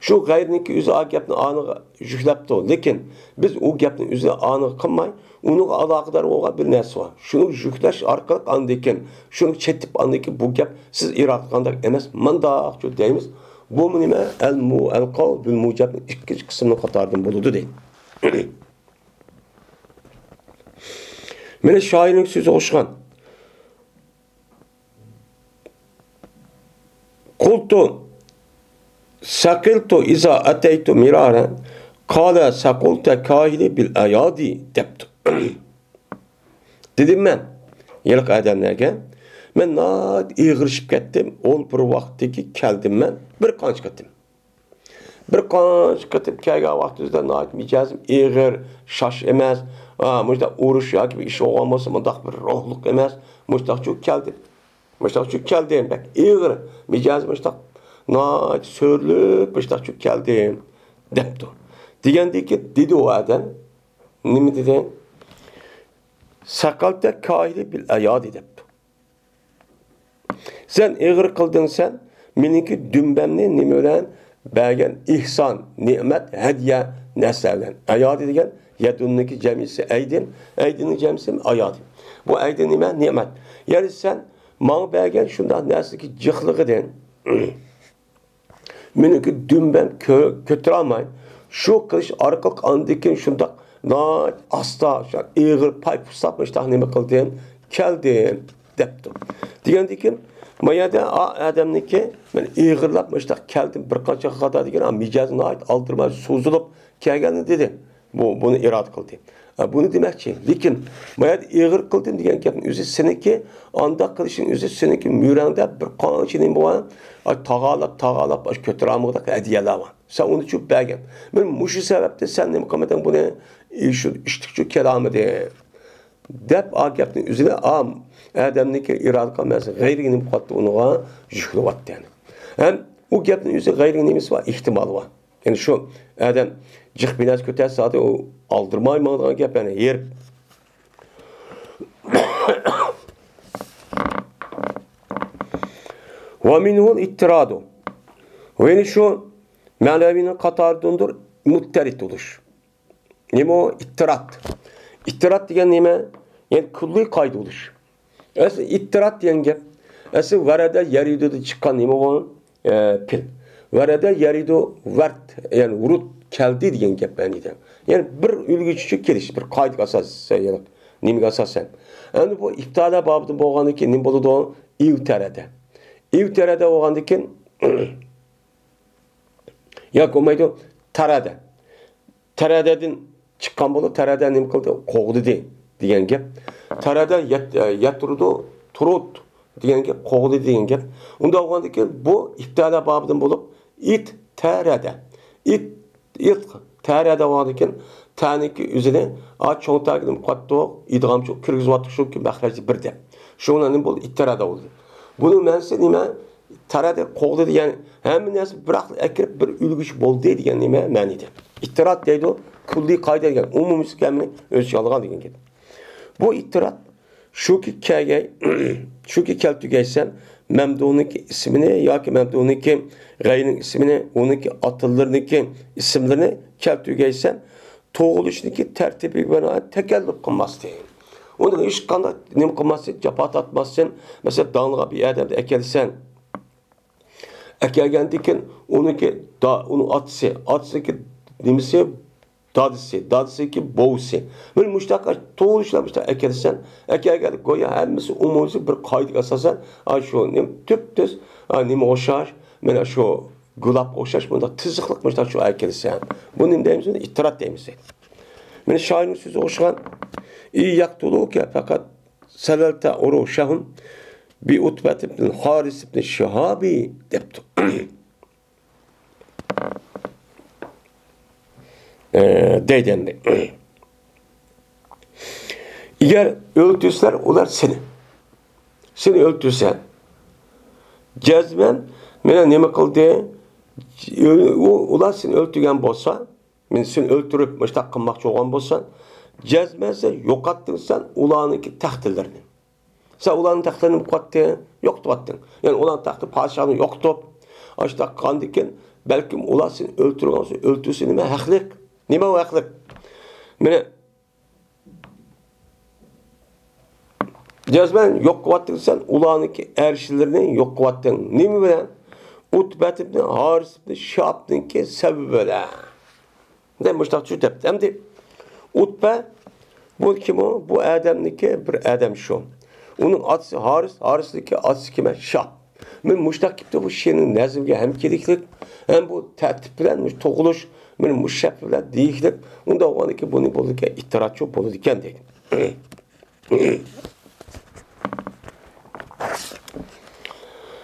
شۇ غەيرىنىڭكى ئۆزى ئا گەپنى ئانىغا يۈكلەپتۇ، لېكىن بىز ئۇ گەپنى ئۆزى ئانىغا قىلماي، ئۇنىڭغا ئالاقىدار بولغان بىر نەرسە بار. شۇنى يۈكلەش ئارقىلىق ئاندىن كېيىن، شۇنى چېتىپ ئاندىن كېيىن بۇ گەپ سىز ئىرادە قىلغاندەك ئەمەس، مانداقچۇ دەيمىز. بۇمۇ نېمە؟ ئەل مۇ-، ئەلقاۋل بىل مۇجابنىڭ ئىككىنچى قىسمىنىڭ قاتارىدىن بولىدۇ دەيدۇ. مانا شائىرنىڭ سۆزىگە ئوخشىغان. قۇلتۇ سەقىلتۇ ئىزا ئەتەيتۇ مىرارەن، قالە سەقۇلتە كاھىلى بىل ئەيادى، دەپتۇ. دېدىم مەن ھېلىقى ئادەملەرگە، مەن ناھايىتى ئېغىرلىشىپ كەتتىم، ئول بىر ۋاقىتتىكى كەلدىم مەن بىر قانچە قېتىم. بىر قانچە قېتىم كەلگەن ۋاقتىمىزدا ناھايىتى مىجەزىم ئېغىر، شاش ئەمەس، ئا، مۇشۇنداق ئۇرۇش ياكى بىر ئىش بولغان بولسا، مۇنداق بىر روھلۇق ئەمەس، مۇشۇنداقچۇ كەلدىم. مۇشۇنداقچۇ كەلدىم، بەك ئېغىر، مىجەزىم مۇشۇنداق ناھايىتى سۆرۈلۈپ، مۇشۇنداقچۇ كەلدىم، دەپتۇ. دېگەندىكىن دېدى ئۇ ئادەم، نېمە دېدى؟ سەقەلتە كاھىلى بىل ئەيادى، دەپتۇ. سەن ئېغىر قىلدىڭ سەن، مېنىڭكى دۈمبەمنى نېمە بىلەن بەرگەن؟ ئېھسان، نېمەت، ھەدىيە، نەرسە بىلەن. ئەيادى دېگەن يەدۇننىڭكى جەمئىسى ئەيدىن، ئەيدىننىڭ جەمئىسى ئەيادى. بۇ ئەيدىن نېمە؟ نېمەت. يەنى سەن ماڭا بەرگەن شۇنداق نەرسىدىكى جىقلىقىدىن مېنىڭكى دۈمبەم كۆ-، كۆتۈرەلمەي، شۇ قىلىش ئارقىلىق ئاندىن كېيىن شۇنداق ناھايىتى ئاستا، شۇنداق ئېغىر پاي پۇسلاپ مۇشۇنداق نېمە قىلدىم، كەلدىم، دەپتۇ. دېگەندىن كېيىن، ما يەردە ئا-، ئادەمنىڭكى، مەن ئېغىرلاپ مۇشۇنداق كەلدىم، بىر قانچە قاتا دېگەن، ئا، مىجەزى ناھايىتى ئالدىرىماي، سوزۇلۇپ كەلگەننى دېدى. بۇ، بۇنى ئىرادە قىلدى. ئا، بۇنى دېمەكچى. لېكىن، ما يەردە ئېغىر قىلدىم دېگەن گەپنىڭ ئۆزى سېنىڭكى، ئانداق قىلىشنىڭ ئۆزى سېنىڭكى مۈرەڭدە بىر قانچە نېمە بار؟ ئا، تاغالاپ، تاغالاپ، ئاشۇ كۆتۈرەلمىگۈدەك ھەدىيەلەر بار. سەن ئۇنى چۈ بەرگەن. مانا مۇشۇ سەۋەبتىن سەن نېمە قىلمىدىڭ بۇنى؟ ئى، شۇ ئىشتىكچۇ كېلەلمىدى. دەپ، ئا گەپنىڭ ئۆزىنى، ئا ئادەمنىڭكى ئىرادە قىلماس، غەيرىگە نېمە قىلىۋاتتى، ئۇنىڭغا يۈكلىۋاتتى يەنى. ھەم ئۇ گەپنىڭ ئۆزى غەيرىگە نېمىسى بار؟ ئېھتىمالى بار. يەنى شۇ ئادەم جىق بىناسى كۆتەرسە، زادى ئۇ ئالدىرىماي ماڭىدىغان گەپ، يەنى ھېرىپ. ۋە مىنھۇل ئىتتىرادۇ. ۋە يەنى شۇ مەنەۋىنىڭ قاتارىدىندۇر مۇتتەرىد بولۇش. نېمە ئۇ؟ ئىتتىراد. ئىتتىراد دېگەن نېمە؟ يەنى كۈللىي قايىل بولۇش. ئەسلى ئىتتىراد دېگەن گەپ، ئەسلى ۋەرەدە يەرىدۇدىن چىققان نېمە ئۇ؟ ئە، پېئىل. ۋەرەدە يەرىدۇ ۋەرد، يەنى ۋۇرۇد، كەلدى دېگەن گەپ مەنىدە. يەنى بىر ئۈلگە چۈشۈپ كېلىش، بىر قائىدىگە ئاساس، يەنى نېمىگە ئاساسەن. ئەمدى بۇ ئىپتىئالا بابىدىن بولغاندىن كېيىن نېمە بولىدۇ؟ ئىۋتەرەدە. ئىۋتەرەدە بولغاندىن كېيىن ياكى بولمايدۇ، تەرەدە. تەرەدەدىن چىققان بولۇپ، تەرەدە نېمە قىلدى؟ قوغدىدى دېگەن گەپ. تەرەدە يەت-، يەتتۈرىدۇ، تۇرۇت دېگەن گەپ، قوغدىدى دېگەن گەپ. ئۇنداق بولغاندىن كېيىن بۇ ئىپتىئالا بابىدىن بولۇپ، ئىت تەرەدە. ئىت، ئىت تەرەدە بولغاندىن كېيىن تەنىڭكى ئۆزىنى، ئا، چوڭ تەگە نېمە قىلىۋاتتۇق؟ ئىدغام چوڭ كىرگۈزۈۋاتتۇق، شۇ مەخرەجى بىر دەپ. شۇ بىلەن نېمە بولدى؟ ئىتتەرەدە بولدى. بۇنىڭ مەنىسى نېمە؟ تەرەدە قوغدىدى، يەنى ھەممە نەرسە بىراقلا ئەكىرىپ بىر ئۈلگۈچى بولدى دېگەن نېمە مەنىدە. ئىتتىراد دەيدۇ، كۈللىي قائىدە دېگەن، ئومۇمىي ھەممىنى ئۆز ئىچىگە ئالغان دېگەن گەپ. بۇ ئىتتىراد شۇكى كەلگەي، شۇكى كەلتۈرگەيسەن مەمدۇھنىڭكى ئىسمىنى ياكى مەمدۇھنىڭكى غەيرىنىڭ ئىسمىنى، ئۇنىڭكى ئاتىلىرىنىڭكى ئىسىملىرىنى كەلتۈرگەيسەن، تۇغۇلۇشنىڭكى تەرتىپىگە بىنائەن تەكەللۇپ قىلماستىن. ئۇنىڭغا ھېچقانداق نېمە قىلماستىن، جاپا تارتماستىن. مەسىلەن، داڭلىغان بىر ئادەمنى ئەكەلسەن، ئەكەلگەندىن كېيىن ئۇنىڭكى دا-، ئۇنىڭ ئاتىسى، ئاتىسىنىڭكى نېمىسى، دادىسى، دادىسىنىڭكى بوۋىسى. مانا مۇشۇنداق تونۇشلار مۇشۇنداق ئەكەلسەن، ئەكەلگەندە گويا ھەممىسى ئومۇميۈزلۈك بىر قائىدىگە ئاساسەن، ئاشۇ نېمە تۈپتۈز، ئا، نېمە ئوخشاش، مانا شۇ گۇلاپقا ئوخشاش مۇنداق تىزىقلىق مۇشۇنداق شۇ ئەكەلسەن. بۇنى نېمە دەيمىز؟ بۇنى ئىتتىرات دەيمىز دەيدۇ. مانا شائىرنىڭ سۆزىگە ئوخشىغان، ئى يەقتۇلۇكە پەقەت سەلەلتە ئۇرۇشەھۇم بى ئۇتبەت ئىبنىل ھارىس ئىبنى شىھابى دەپتۇ. ئە، دەيدۇ ئەمدى. ئەگەر ئۆلتۈرسىلەر ئۇلار سېنى، سېنى ئۆلتۈرسە، جەزمەن مېنى نېمە قىلدى؟ ئۇ-، ئۇلار سېنى ئۆلتۈرگەن بولسا، مېنى سېنى ئۆلتۈرۈپ مۇشۇنداق قىلماقچى بولغان بولسا، جەزمەن سەن يوقاتتىڭ سەن ئۇلارنىڭكى تەختلىرىنى. سەن ئۇلارنىڭ تەختلىرىنى نېمە قىلىۋەتتىڭ؟ يوقىتىۋەتتىڭ. يەنى ئۇلارنىڭ تەختى پادىشاھنى يوقىتىپ، ئاشۇنداق قىلغاندىكىن، بەلكىم ئۇلار سېنى ئۆلتۈرگەن، ئۆلتۈرسە نېمە ھەقلىق؟ نېمە ئۇ ھەقلىق؟ مېنى جەزمەن يوق قىلىۋەتتىڭ سەن، ئۇلارنىڭكى ئەرشلىرىنى يوق قىلىۋەتتىڭ. نېمە بىلەن؟ ئۇتبەت ئىبنى ھارىس ئىبنى شىھابنىڭكى سەۋەبى بىلەن. دەپ مۇشتاق چۈشۈپ دەپتۇ. ئەمدى ئۇتبە بۇ كىم ئۇ؟ بۇ ئادەمنىڭكى بىر ئادەم شۇ. ئۇنىڭ ئاتىسى ھارىس، ھارىسنىڭكى ئاتىسى كىم؟ شاھ. مەن مۇشتاق كېپتۇ بۇ شېئىرنىڭ نەزمىگە ھەم كېلىكلىك، ھەم بۇ تەرتىپ بىلەن مۇشۇ تۇغۇلۇش، مەن مۇشۇ شەپە بىلەن دېيىكلىك، ئۇنداق بولغاندىكىن بۇنى بولىدىكەن، ئىتتىراتچۇ بولىدىكەن دەيدۇ.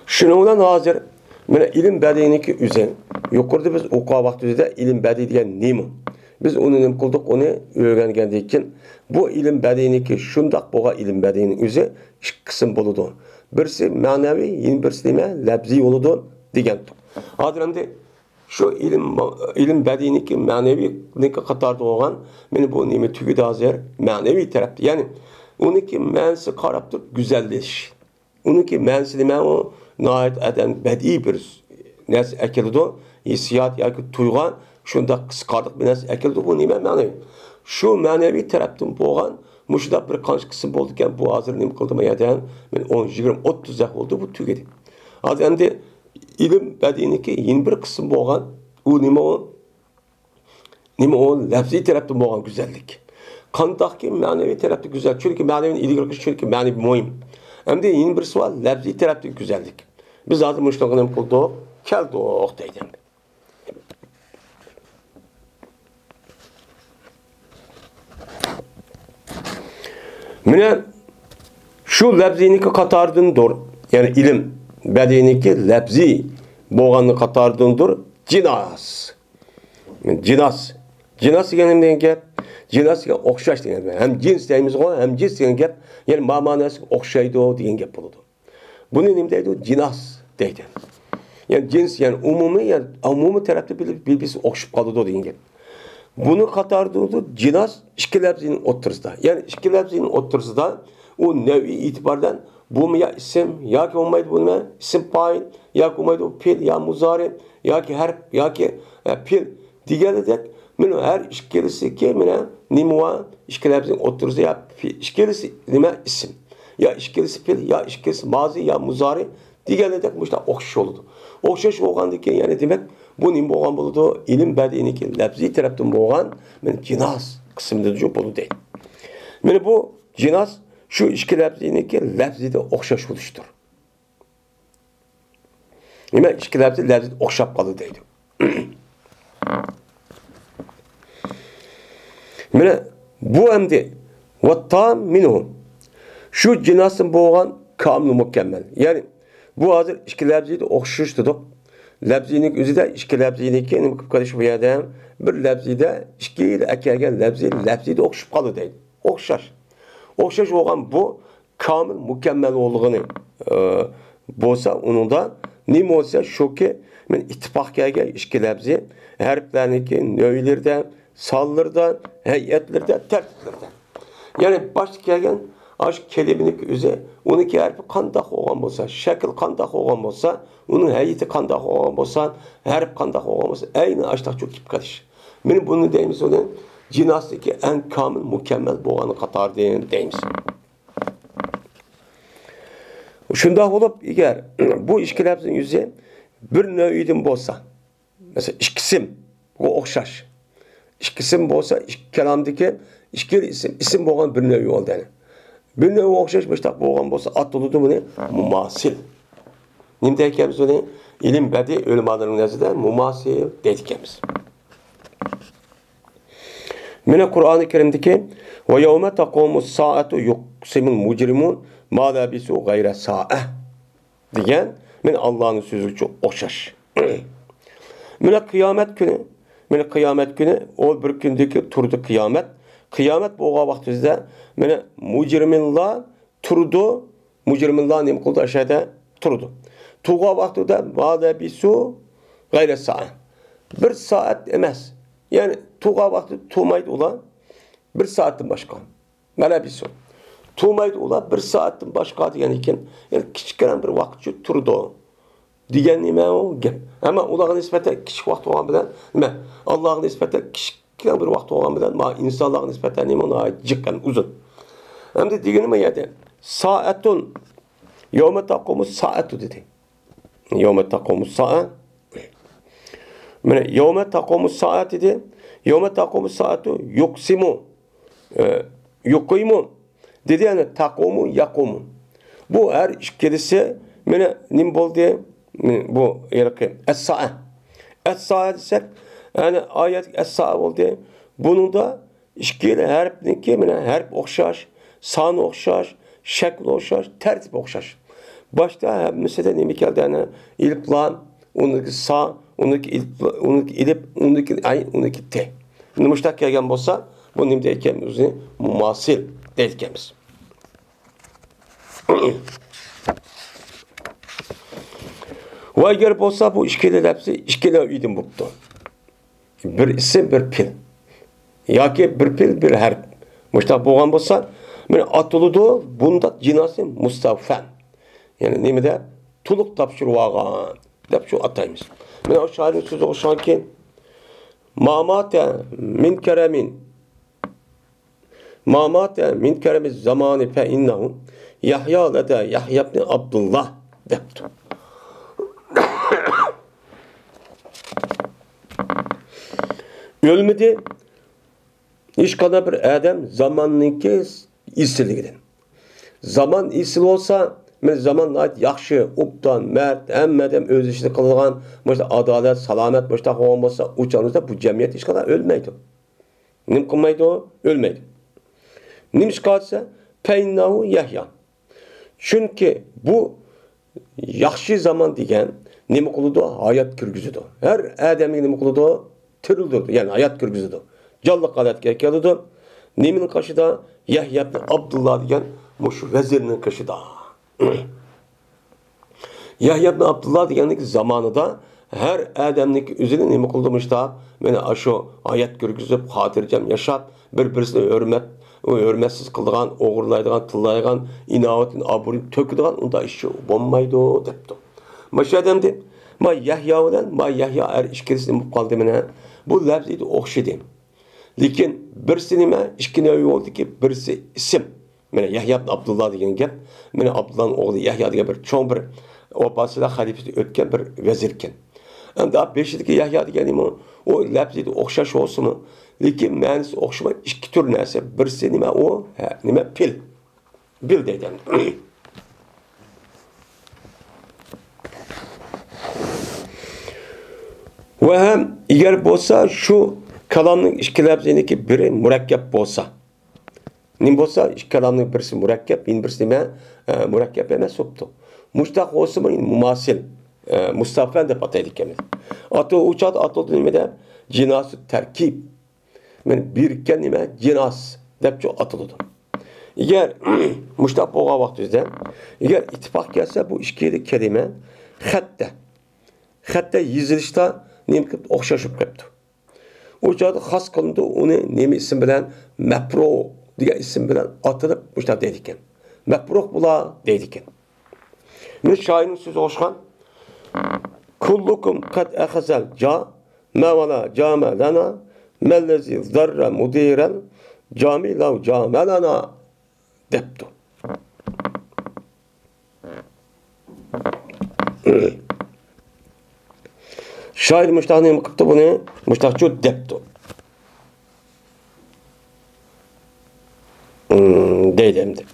شۇنىڭ بىلەن ھازىر مانا ئىلىم بەدىئىينىڭكى ئۆزى، يۇقىرىدا بىز ئوقۇغان ۋاقتىمىزدا ئىلىم بەدىئىي دېگەن نېمە؟ بىز ئۇنى نېمە قىلدۇق؟ ئۇنى ئۆگەنگەندىن كېيىن بۇ ئىلىم بەدىئىينىڭكى شۇنداق بولغان ئىلىم بەدىئىينىڭ ئۆزى ئىككى قىسىم بولىدۇ. بىرسى مەنىۋى، يەنە بىرسى نېمە؟ لەپزىي بولىدۇ دېگەنتۇق. ھازىر ئەمدى شۇ ئىلىم، ئىلىم بەدىئىينىڭكى مەنىۋىنىڭكى قاتارىدا بولغان، مانا بۇ نېمە تۈگىدى ھازىر؟ مەنىۋى تەرەپتە. يەنى ئۇنىڭكى مەنىسىگە قاراپ تۇرۇپ گۈزەللىشىش. ئۇنىڭكى مەنىسى نېمە؟ ئۇ ناھايىتى ئادەم بەدىئىي بىر نەرسە ئەكېلىدۇ. ھېسسىيات ياكى تۇيغۇ، شۇنداق قىزىقارلىق بىر نەرسە ئەكېلىدۇ. بۇ نېمە؟ مەنىۋى. شۇ مەنىۋى تەرەپتىن بولغان مۇشۇنداق بىر قانچە قىسىم بولىدىكەن. بۇ ھازىر نېمە قىلدى؟ مانا يەردە مانا ئون، يىگىرمە، ئوتتۇز دەق بولدى، بۇ تۈگىدى. ھازىر ئەمدى ئىلىم بەدىئىينىڭكى يەنە بىر قىسىم بولغان، ئۇ نېمە ئۇ؟ نېمە ئۇ؟ لەپزىي تەرەپتىن بولغان گۈزەللىك. قانداقكى مەنىۋى تەرەپتە گۈزەل؟ چۈنكى مەنىۋىنى ئىلگىرى قىلىش، چۈنكى مەنىۋى مۇھىم. ئەمدى يەنە بىرسى بار، لەپزىي تەرەپتىكى گۈزەللىك. بىز ھازىر مۇشۇنىڭغا نېمە قىلدۇق؟ كەلدۇق دەيدۇ. مانا شۇ لەپزىينىڭكى قاتارىدىندۇر، يەنى ئىلىم بەدىئىينىڭكى لەپزىي بولغاننىڭ قاتارىدىندۇر جىناس. جىناس. جىناس دېگەن نېمە دېگەن گەپ؟ جىناس دېگەن ئوخشاش دېگەن گەپ. ھەم جىنس دەيمىزغۇ، ھەم جىنس دېگەن گەپ. يەنى ما مەنىسىگە ئوخشايدۇ دېگەن گەپ بولىدۇ. بۇنى نېمە دەيدۇ؟ جىناس دەيدۇ. يەنى جىنس، يەنى ئومۇمىي، يەنى ئومۇمىي تەرەپتە بىر، بىر-، بىرسى ئوخشىشىپ قالىدۇ دېگەن گەپ. بۇنىڭ قاتارىدا جىناس ئىككى لەپزىنىڭ ئوتتۇرىسىدا. يەنى ئىككى لەپزىنىڭ ئوتتۇرىسىدا ئۇ نەۋئىي ئېتىباردىن بۇمۇ يا ئىسىم ياكى بولمايدۇ بۇ نېمە؟ ئىسىم پائىل ياكى بولمايدۇ بۇ پېئىل يا مۇزارى ياكى ھەرپ ياكى، ئە، پېئىل دېگەنلىدەك، مانا ھەر ئىككىلىسىكى مانا نېمە بار؟ ئىككى لەپزىنىڭ ئوتتۇرىسىدا يا پېئىل، ئىككىلىسى نېمە؟ ئىسىم. يا ئىككىلىسى پېئىل، يا ئىككىلىسى مازى يا مۇزارى دېگەنلىدەك مۇشۇنداق ئوخشاش بولىدۇ. ئوخشاش بولغاندىن كېيىن يەنى دېمەك، بۇ نېمە بولغان بولىدۇ؟ ئىلىم بەدىئىنىڭكى لەپزىي تەرەپتىن بولغان مانا جىناس قىسمىدا بولىدۇ دەيدۇ. مانا بۇ جىناس شۇ ئىككى لەپزىنىڭكى لەپزىدە ئوخشاش بولۇشتۇر. نېمە؟ ئىككى لەپزى لەپزىدە ئوخشاپ قالىدۇ دەيدۇ. مانا بۇ ئەمدى ۋەتتام مىنھۇ. شۇ جىناستىن بولغان كامىل مۇكەممەل. يەنى بۇ ھازىر ئىككى لەپزىدە ئوخشىشىش دېدۇق. لەپزىنىڭ ئۆزىدە ئىككى لەپزىنىڭكى نېمە قىلىپ قېلىش بۇ يەردە؟ بىر لەپزىدە ئىككى ئەكەلگەن لەپزى لەپزىدە ئوخشىشىپ قالىدۇ دەيدۇ. ئوخشاش. ئوخشاش بولغان بۇ كامىل، مۇكەممەل بولغىنى، ئى، بولسا، ئۇنىڭدا نېمە بولسا، شۇكى، مەن ئىتتىپاق كەلگەن ئىككى لەپزى ھەرپلەرنىڭكى نۆۋىلىرىدە، سانلىرىدا، ھەيئەتلىرىدە، تەرتىپلىرىدە. يەنى باشتا كەلگەن ئاشۇ كەلىمىنىڭكى ئۆزى، ئۇنىڭكى ھەرپى قانداق بولغان بولسا، شەكىل قانداق بولغان بولسا، ئۇنىڭ ھەيئىتى قانداق بولغان بولسا، ھەرپ قانداق بولغان بولسا، ئەينى ئاشۇنداق چۆكۈپ قېلىش. مانا بۇنى دەيمىز ئۇنى جىناستىكى ئەڭ كامىل، مۇكەممەل بولغان قاتاردىن دەيمىز. شۇنداق بولۇپ، ئەگەر بۇ ئىككى لەپزىنىڭ يۈزى بىر نەۋئىدىن بولسا، مەسىلەن، ئىككى ئىسىم، بۇ ئوخشاش. ئىككى ئىسىم بولسا، ئىككى كالامدىكى ئىككىلا ئىسىم، ئىسىم بولغان بىر نەۋئى بولدى، يەنى. بىر نەۋئى ئوخشاش مۇشتاق بولغان بولسا، ئاتىلىدۇ بۇنى مۇماسىل. نېمە دەيدىكەنمىز بۇنى؟ ئىلىم بەدىئىي ئۆلىمالىرىنىڭ نەزىرىدە مۇماسىل دەيدىكەنمىز. مانا قۇرئانى كەرىمدىكى، «ۋە يەۋمە تەقۇمۇس سائەتۇ يۇقسىمۇل مۇجرىمۇن ما لەبىسۇ غەيرە سائە» دېگەن، مانا ئاللانىڭ سۆزىگە ئوخشاش. مانا قىيامەت كۈنى، مانا قىيامەت كۈنى، ئۇ بىر كۈندىكى تۇردى قىيامەت. قىيامەت بولغان ۋاقتىمىزدا، مانا مۇجرىمىنلار تۇرىدۇ، مۇجرىمىنلار نېمە قىلىدۇ؟ ئاشۇ يەردە تۇرىدۇ. تۇرغان ۋاقتىدا ما لەبىسۇ غەيرە سائە. بىر سائەت ئەمەس. يەنى تۇرغان ۋاقتىدا تۇرمايدۇ ئۇلار. بىر سائەتتىن باشقا. ما لەبىسۇ. تۇرمايدۇ ئۇلار بىر سائەتتىن باشقا دېگەن ئىكەن. يەنى كىچىككىنە بىر ۋاقىتچە تۇرىدۇ. دېگەن نېمە ئۇ گەپ؟ ئەمما ئۇلارغا نىسبەتەن كىچىك ۋاقىت بولغان بىلەن، نېمە؟ ئاللاغا نىسبەتەن كىچىك بىر ۋاقىت بولغان بىلەن، مانا ئىنسانلارغا نىسبەتەن نېمە ناھايىتى جىق ھەم ئۇزۇن. ئەمدى دېگىنى ما يەردە، سائەتۇن، يەۋمە تەقۇمۇس سائەتۇ دېدى. يەۋمە تەقۇمۇس سائە. مانا يەۋمە تەقۇمۇس سائە دېدى. يەۋمە تەقۇمۇس سائەتۇ يۇقسىمۇ. ئە، يۇقىمۇ دېدى، يەنى تەقۇمۇ، يەقۇمۇ. بۇ ھەر ئىككىلىسى مانا نېمە بولدى؟ بۇ ھېلىقى ئەسسائە. ئەسسائە دېسەك، يەنى ئايەت ئەسسائە بولدى. بۇنىڭدا ئىككىلا ھەرپنىڭكى مانا ھەرپ ئوخشاش، سانى ئوخشاش، شەكلى ئوخشاش، تەرتىپى ئوخشاش. باشتا ھەممىسىدە نېمە كەلدى؟ يەنى ئېلىپلام، ئۇنىڭدىكى سا، ئۇنىڭدىكى ئېلىپ، ئۇنىڭدىكى ئېلىپ، ئۇنىڭدىكى ئەين، ئۇنىڭدىكى تې. مۇشۇنداق كەلگەن بولسا، بۇ نېمە دەيدىكەنمىز؟ ئۆزىنى مۇماسىل دەيدىكەنمىز. ۋە ئەگەر بولسا، بۇ ئىككىلا لەپزى ئىككىلا ئىدىم بوپتۇ. بىر ئىسىم، بىر پېئىل. ياكى بىر پېئىل، بىر ھەرپ. مۇشۇنداق بولغان بولسا، مانا ئاتىلىدۇ، بۇنداق جىناسى مۇستەۋفەن. يەنى نېمىدە؟ تولۇق تاپشۇرۇۋالغان دەپ شۇ ئاتايمىز. مانا شائىرنىڭ سۆزىگە ئوخشىغانكى، ما ماتە مىن كەرەمىن، ما ماتە مىن كەرەمىز زامانى فەئىننەھۇ يەھيا لەدە يەھيا ئىبنى ئابدۇللا دەپتۇ. ئۆلمىدى ھېچقانداق بىر ئادەم زاماننىڭكى ئېسىللىكىدىن. زامان ئېسىل بولسا، مانا زامان ناھايىتى ياخشى، ئوبدان، مەرد، ھەممە ئادەم ئۆز ئىشىنى قىلىدىغان، مۇشۇنداق ئادالەت، سالامەت، مۇشۇنداق بولغان بولسا، ئۇ چاغدا بۇ جەمئىيەت ھېچقانداق ئۆلمەيدۇ. نېمە قىلمايدۇ؟ ئۆلمەيدۇ. نېمىشقا دېسە، فەئىننەھۇ يەھيا. چۈنكى بۇ ياخشى زامان دېگەن نېمە قىلىدۇ؟ ھايات كىرگۈزىدۇ. ھەر ئادەمگە نېمە قىلىدۇ؟ تىرىلدۈرىدۇ، يەنى ھايات كىرگۈزىدۇ. جانلىق ھالەتكە كېلىدۇ. نېمىنىڭ قېشىدا؟ يەھيا ئىبنى ئابدۇللا دېگەن مۇشۇ ۋەزىرنىڭ قېشىدا. يەھيا ئىبنى ئابدۇللا دېگەننىڭ زامانىدا ھەر ئادەمنىڭكى ئۆزىنى نېمە قىلدى مۇشۇنداق؟ مانا ئاشۇ ھايات كىرگۈزۈپ، خاتىرجەم ياشاپ، بىر-بىرسىنى ھۆرمەت، ھۆرمەتسىز قىلىدىغان، ئوغرىلايدىغان، تىللايدىغان، ئىناۋىتىنى، ئابرۇيىنى تۆكىدىغان ئۇنداق ئىش بولمايدۇ، دەپتۇ. مانا شۇ ئادەمدىن، ما يەھيا بىلەن ما يەھيا ھەر ئىككىلىسى نېمە بولۇپ قالدى مانا؟ بۇ لەپزى ئوخشىدى. لېكىن بىرسى نېمە؟ ئىككى نەۋى بولدىكى، بىرسى ئىسىم. مانا يەھيا ئىبن ئابدۇللا دېگەن گەپ، مانا ئابدۇللانىڭ ئوغلى يەھيا دېگەن بىر چوڭ بىر ئوبباسىلار خەلىپىسى ئۆتكەن بىر ۋەزىر ئىكەن. ئەمدى بېشىدىكى يەھيا دېگەن نېمە؟ ئۇ لەپزى ئوخشاش بولسىمۇ، لېكىن مەنىسى ئوخشىماي ئىككى تۈر نەرسە. بىرسى نېمە؟ ئۇ، ھە، نېمە؟ پىل. بىل دەيدۇ ئەمدى. ۋە ھەم ئەگەر بولسا شۇ كالامنىڭ ئىككى لەپزىنىڭكى بىرى مۇرەككەپ بولسا، نېمە بولسا، ئىككى كالامنىڭ بىرسى مۇرەككەپ، يەنە بىرسى نېمە؟ ئە، مۇرەككەپ ئەمەس بوپتۇ. مۇشتاق بولسىمۇ مۇماسىل، ئە، مۇستەفەن دەپ ئاتايدىكەنمىز. ئاتۇ-، ئۇ چاغدا ئاتىلىدۇ نېمە دەپ؟ جىناسۇ تەركىب. مانا بىرىككەن نېمە؟ جىناس دەپچۇ ئاتىلىدۇ. ئەگەر مۇشتاق بولغان ۋاقتىمىزدا، ئەگەر ئىتتىپاق كەلسە، بۇ ئىككىلا كەلىمە خەتتە، خەتتە يېزىلىشتا نېمە قىلىپتۇ؟ ئوخشاش بولۇپ قېلىپتۇ. ئۇ چاغدا خاس قىلىنىدۇ، ئۇنى نېمە ئىسىم بىلەن؟ مەپرۇ دېگەن ئىسىم بىلەن ئاتىلىپ، مۇشۇنداق دەيدىكەن. مەپرۇق بۇلار دەيدىكەن. مانا شائىرنىڭ سۆزىگە ئوخشىغان. كۇللۇكۇم قەد ئەخەزەل جا، مە ۋەلا جامە لەنا، مەللەزى زەررە مۇدىرەل جامى لەو جامە لەنا. دەپتۇ. شائىر مۇشتاق نېمە قىپتۇ بۇنى؟ مۇشتاقچۇ دەپتۇ. ئىم، دەيدۇ ئەمدى.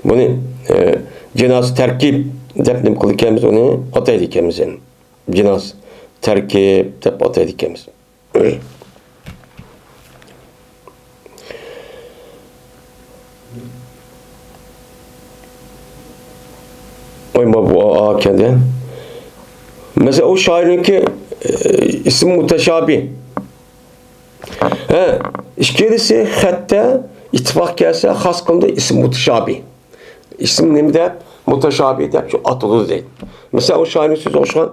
بۇنى، ئە، جىناس تەركىب دەپ نېمە قىلىدىكەنمىز، ئۇنى ئاتايدىكەنمىز ئەمدى. جىناس تەركىب دەپ ئاتايدىكەنمىز. ئاي، ما بۇ ئا، ئا كەلدى. مەسىلەن، ئۇ شائىرنىڭكى، ئى، ئىسمى مۇتەشابىھ. ھە، ئىككىلىسى خەتتە ئىتتىپاق كەلسە، خاس قىلىنىدۇ ئىسم مۇتەشابىھ. ئىسم نېمە دەپ؟ مۇتەشابىھ دەپ شۇ ئاتىلىدۇ دەيدۇ. مەسىلەن، ئۇ شائىرنىڭ سۆزى ئوخشىغان.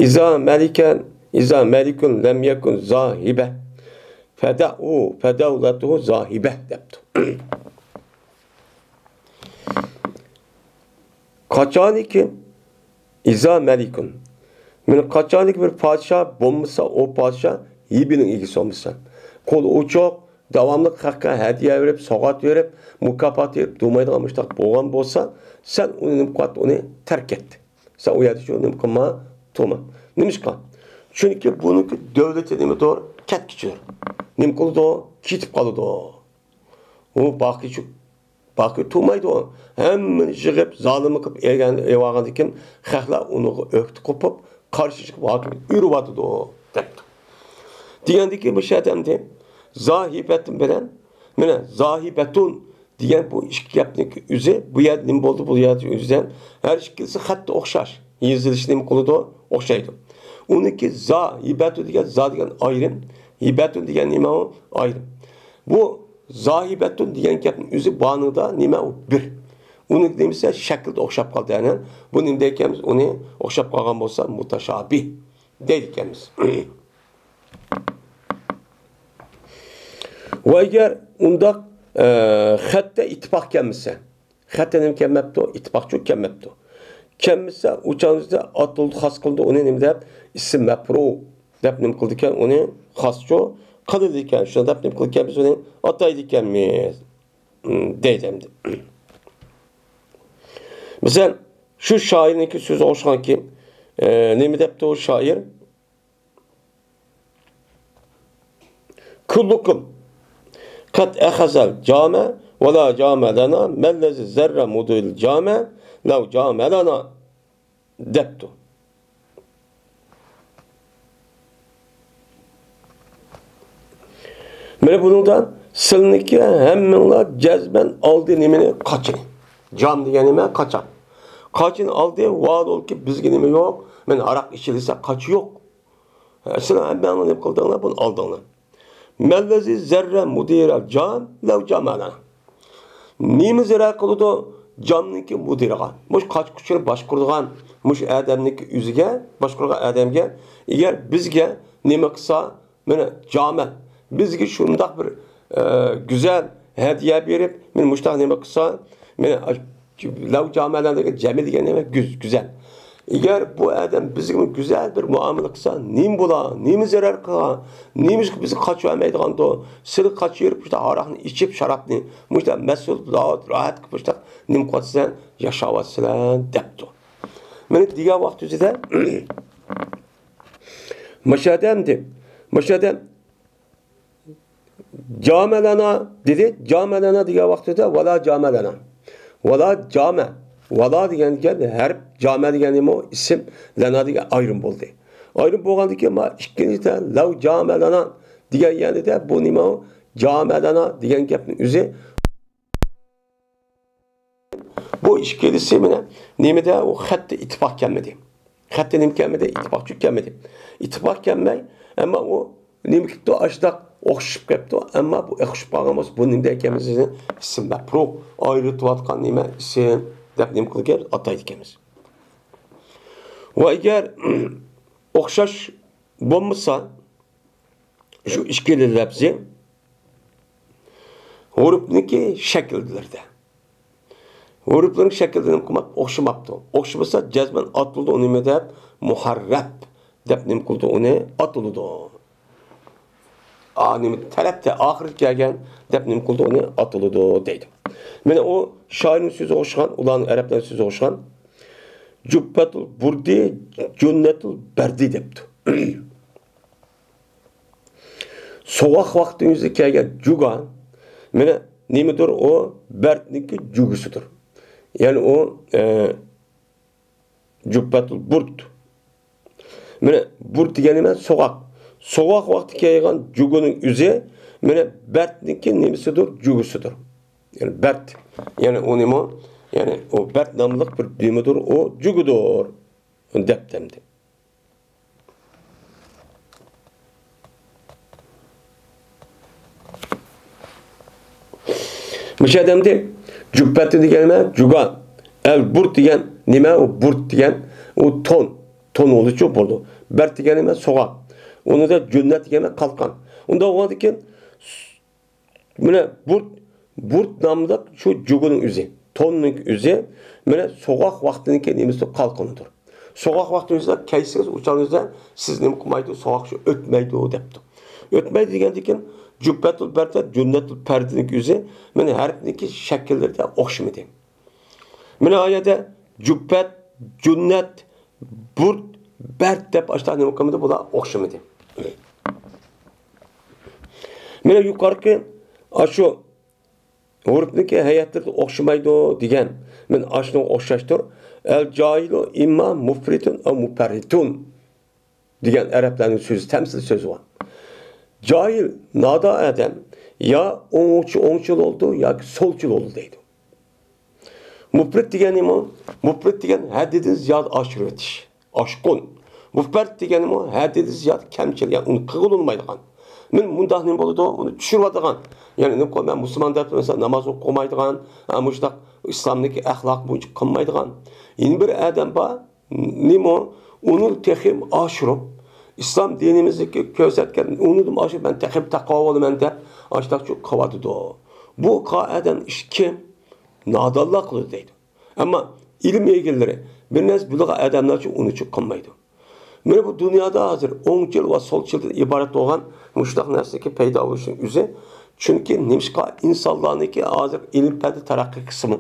ئىزا مەلىكەن، ئىزا مەلىكۇن لەم يەكۇن زاھىبە. فەدەئۇ، فەدەۋلەتۇ زاھىبە دەپتۇ. قاچانكى، ئىزا مەلىكۇن. مانا قاچانكى بىر پادىشاھ بولمىسا، ئۇ پادىشاھ ھىبىنىڭ ئىگىسى بولمىسا. قولى ئوچۇق، داۋاملىق خەققە ھەدىيە بېرىپ، سوۋغات بېرىپ، مۇكاپات بېرىپ تۇرمايدىغان مۇشۇنداق بولغان بولسا، سەن ئۇنى نېمە قىلىۋەت، ئۇنى تەرك ئەت. سەن ئۇ يەردە شۇ نېمە قىلما، تۇرما. نېمىشقا؟ چۈنكى بۇنىڭكى دۆلىتى نېمىدۇر؟ كەتكۈچىدۇر. نېمە قىلىدۇ؟ كېتىپ قالىدۇ. ئۇ باقىچۇ، باقى تۇرمايدۇ. ھەممىنى يىغىپ، زالىملىق قىلىپ ئېلىۋالغاندىن كېيىن، خەقلەر ئۇنىڭغا ئۆكتە قوپۇپ، قارشى چىقىپ، ھاكىم ئۇرۇۋاتىدۇ، دەپتۇ. دېگەندىن كېيىن، بۇ شەھەردە ئەمدى زاھىبەتۇن بىلەن، مانا، زاھىبەتۇن دېگەن بۇ ئىككى گەپنىڭ ئۆزى، بۇ يەردە نېمە بولدى، بۇ يەردە ئۆزى ھەم ھەر ئىككىلىسى خەتتە ئوخشاش. يېزىلىشى نېمە قىلىدۇ؟ ئوخشايدۇ. ئۇنىڭكى زا، ھىبەتۇ دېگەن زا دېگەن ئايرىم، ھىبەتۇن دېگەن نېمە ئۇ؟ ئايرىم. بۇ زاھىبەتۇن دېگەن گەپنىڭ ئۆزى بانىدا نېمە ئۇ؟ بىر. ئۇنىڭ نېمىسى شەكلىدە ئوخشاپ قالدى، ئەنە. بۇ نېمە دەيدىكەنمىز؟ ئۇنى ئوخشاپ قالغان بولسا مۇتەشابىھ دەيدىكەنمىز. ۋە ئەگەر ئۇنداق، ئە، خەتتە ئىتتىپاق كەلمىسە، خەتتە نېمە كەلمەپتۇ؟ ئىتتىپاقچۇ كەلمەپتۇ. كەلمىسە، ئۇ چاغدا ئاتىلىدۇ، خاس قىلىدۇ ئۇنى نېمە دەپ؟ ئىسىم مەپرۇغ دەپ نېمە قىلىدىكەن؟ ئۇنى خاسچۇ قىلىدىكەن. شۇنداق دەپ نېمە قىلىدىكەنمىز؟ ئۇنى ئاتايدىكەنمىز. ئىم، دەيدۇ ئەمدى. مىسال، شۇ شائىرنىڭكى سۆزى ئوخشىغانكى، ئە، نېمە دەپتۇ شائىر؟ كۇللۇكۇم قەد ئەخەزەل جامە ۋە لا جامە لەنا مەللەزى زەررە مۇدىرىل جامە لەو جامە لەنا دەپتۇ. مانا بۇنىڭدا سىلىنىڭكى ھەممىڭلار جەزمەن ئالدى نېمىنى؟ قاچىنى. جام دېگەن نېمە؟ قاچا. قاچىنى ئالدى، ۋاھالەنكى بىزگە نېمە يوق؟ مانا ھاراق ئىچىلسە قاچا يوق. سىلەر ھەممەڭلار نېمە قىلدىڭلار؟ بۇنى ئالدىڭلار. مەللەزى زەررە مۇدىرەل جام لەو جامە لەنا. نېمە زەرەر قىلىدۇ جامنىڭكى مۇدىرىغا؟ مۇشۇ قاچا-قۇچىنى باشقۇرىدىغان، مۇشۇ ئادەمنىڭكى ئۆزىگە، باشقۇرغان ئادەمگە، ئەگەر بىزگە نېمە قىلسا، مانا جامە، بىزگە شۇنداق بىر، ئە، گۈزەل ھەدىيە بېرىپ، مانا مۇشۇنداق نېمە قىلسا، مانا لەۋ جامەلەر دېگەن، جەمە دېگەن نېمە؟ گۈز-، گۈزەل. ئەگەر بۇ ئادەم بىزگىمۇ گۈزەل بىر مۇئامىلە قىلسا، نېمە بولا؟ نېمە زەرەر قىلغان؟ نېمە ئىشقا بىزگە قاچا بەرمەيدىغاندۇ؟ سىلى قاچا يۈرۈپ، مۇشۇنداق ھاراقنى ئىچىپ، شارابنى، مۇشۇنداق مەسئۇل، راھەت، راھەت قىلىپ، مۇشۇنداق نېمە قىلىۋاتىسەن؟ ياشاۋاتىسەن، دەپتۇ. مانا دېگەن ۋاقتى ئۆزىدە، مۇشۇ ئادەم دەپ، مۇشۇ ئادەم جامە لەنا دېدى. جامە لەنا دېگەن ۋاقتىدا ۋالا جامە لەنا. ۋالا جامە. ۋالا دېگەن گەپ ھەرپ، جامە دېگەن نېمە ئۇ؟ ئىسىم، لەنا دېگەن ئايرىم بولدى. ئايرىم بولغاندىن كېيىن ما ئىككىنچىدە لەۋ جامە لەنا دېگەن يەردە بۇ نېمە ئۇ؟ جامە لەنا دېگەن گەپنىڭ ئۆزى. بۇ ئىككىلىسى مانا نېمىدە ئۇ خەتتە ئىتتىپاق كەلمىدى. خەتتە نېمە كەلمىدى؟ ئىتتىپاقچۇ كەلمىدى. ئىتتىپاق كەلمەي، ئەمما ئۇ نېمە كېتىپتۇ؟ ئاشتاق ئوخشىشىپ كەپتۇ. ئەمما بۇ ئوخشىشىپ قالغان بولسا، بۇ نېمە دەيدىكەنمىز؟ ئىسىم مەپرۇغ، ئايرىلىۋاتقان نېمە ئىسىم دەپ نېمە قىلىدىكەن؟ ئاتايدىكەنمىز. ۋە ئەگەر ئوخشاش بولمىسا، شۇ ئىككىلا لەپزى ھۇرۇپنىڭكى شەكىللىرىدە. ھۇرۇپلىرىنىڭ شەكلىدە نېمە قىلماپتۇ؟ ئوخشىماپتۇ. ئوخشىمىسا، جەزمەن ئاتىلىدۇ. ئۇنى نېمە دەپ؟ مۇھەررەپ دەپ نېمە قىلىدۇ؟ ئۇنى ئاتىلىدۇ. ئا، نېمە، تەرەپتە، ئاخىرى كەلگەن دەپ نېمە قىلىدۇ؟ ئۇنى ئاتىلىدۇ دەيدۇ. مانا ئۇ شائىرنىڭ سۆزىگە ئوخشىغان، ئۇلارنىڭ ئەرەبلەرنىڭ سۆزىگە ئوخشىغان، جۇببەتۇل بۇردى، جۇننەتۇل بەردى دەپتۇ. سوغۇق ۋاقتىنىڭ يۈزىگە كىيگەن جۇگا، مانا نېمىدۇر ئۇ؟ بەردنىڭكى جۇگىسىدۇر. يەنى ئۇ، ئە، جۇببەتۇل بۇرد. مانا بۇرد دېگەن نېمە؟ سوغۇق. سوغۇق ۋاقتى كىيگەن جۇگىنىڭ ئۆزى، مانا بەردنىڭكى نېمىسىدۇر؟ جۇگىسىدۇر. يەنى بەرد. يەنى ئۇ نېمە؟ يەنى ئۇ بەرد ناملىق بىر نېمىدۇر؟ ئۇ جۇگىدۇر. دەپتۇ ئەمدى. مۇشۇ ئادەمدە جۇببەتى دېگەن نېمە؟ جۇگا. ئەل بۇرد دېگەن نېمە؟ ئۇ بۇرد دېگەن ئۇ تون. تون بولىدۇ. بەرد دېگەن نېمە؟ سوغۇق. ئۇنىڭدا جۇننەت دېگەن نېمە؟ قالقان. ئۇنداق بولغاندىكىن مانا بۇرد، بۇرد ناملىق شۇ جۇگىنىڭ ئۆزى، توننىڭ ئۆزى، مانا سوغۇق ۋاقتىنىڭكى نېمىسى؟ قالقىنىدۇر. سوغۇق ۋاقتىنىڭ ئۆزىدە كىيسىڭىز، ئۇ چاغنىڭ ئۆزىدە سىز نېمە قىلمايدۇ؟ سوغۇق شۇ ئۆتمەيدۇ دەپتۇ. ئۆتمەيدۇ دېگەندىكىن جۇببەتۇل بەردە، جۇننەتۇل پەردىنىڭ ئۆزى، مانا ھەرپنىڭكى شەكىللىرى دە ئوخشىمىدى. مانا ئۇ يەردە جۇببەت، جۇننەت، بۇرد، بەرد دەپ ئاشۇنداق نېمە قىلمىدى، بۇلار ئوخشىمىدى. مانا يۇقىرىقى ئاشۇ ھۇرۇپنىڭكى ھەيئەتلىرى ئوخشىمايدۇ دېگەن. مانا ئاشۇنىڭغا ئوخشاشتۇر. ئەل جاھىلۇ ئىمما مۇفرىتۇن ئەۋ مۇپەررىتۇن دېگەن ئەرەبلەرنىڭ سۆزى، تەمسىل سۆزى بار. جاھىل، نادان ئادەم يا ئوڭچى، ئوڭچىل بولىدۇ ياكى سولچىل بولىدۇ دەيدۇ. مۇپرىت دېگەن نېمە؟ مۇپرىت دېگەن ھەددىدىن زىيادە ئاشۇرۇۋېتىش، ئاشقۇن. مۇپەررىت دېگەن نېمە؟ ھەددىدىن زىيادە كەمچىل، يەنى ئۇنى قىلغىلى بولمايدىغان. مانا مۇنداق نېمە بولىدۇ؟ ئۇنى چۈشۈرۈۋاتىدىغان. يەنى نېمە قىلىمەن، مۇسۇلمان دەپ مەسىلەن ناماز ئوقۇمايدىغان، ھە، مۇشۇنداق ئىسلامدىكى ئەخلاق بويىچە قىلمايدىغان. يەنە بىر ئادەم بار، نېمە؟ ئۇنى تېخىمۇ ئاشۇرۇپ، ئىسلام دىنىمىزدىكى كۆرسەتكەن، ئۇنىدىن ئاشۇرۇپ، مەن تېخىمۇ تەقۋا بولىمەن دەپ، ئاشۇنداق قىلىۋاتىدۇ. بۇ قىلغان ئادەم ئىش كىم؟ نادانلار قىلىدۇ دەيدۇ. ئەمما ئىلىم ئىگىلىرى، بىر نەرسە بىلىدىغان ئادەملەرچۇ ئۇنىچۇ قىلمايدۇ. مانا بۇ دۇنيادا ھازىر ئوڭچىل ۋە سولچىلدىن ئىبارەت بولغان مۇشۇنداق نەرسىنىڭكى پەيدا بولۇشىنىڭ ئۆزى، چۈنكى نېمىشقا ئىنسانلارنىڭكى ھازىر ئىلىم پەندى تەرەققىي قىلسىمۇ،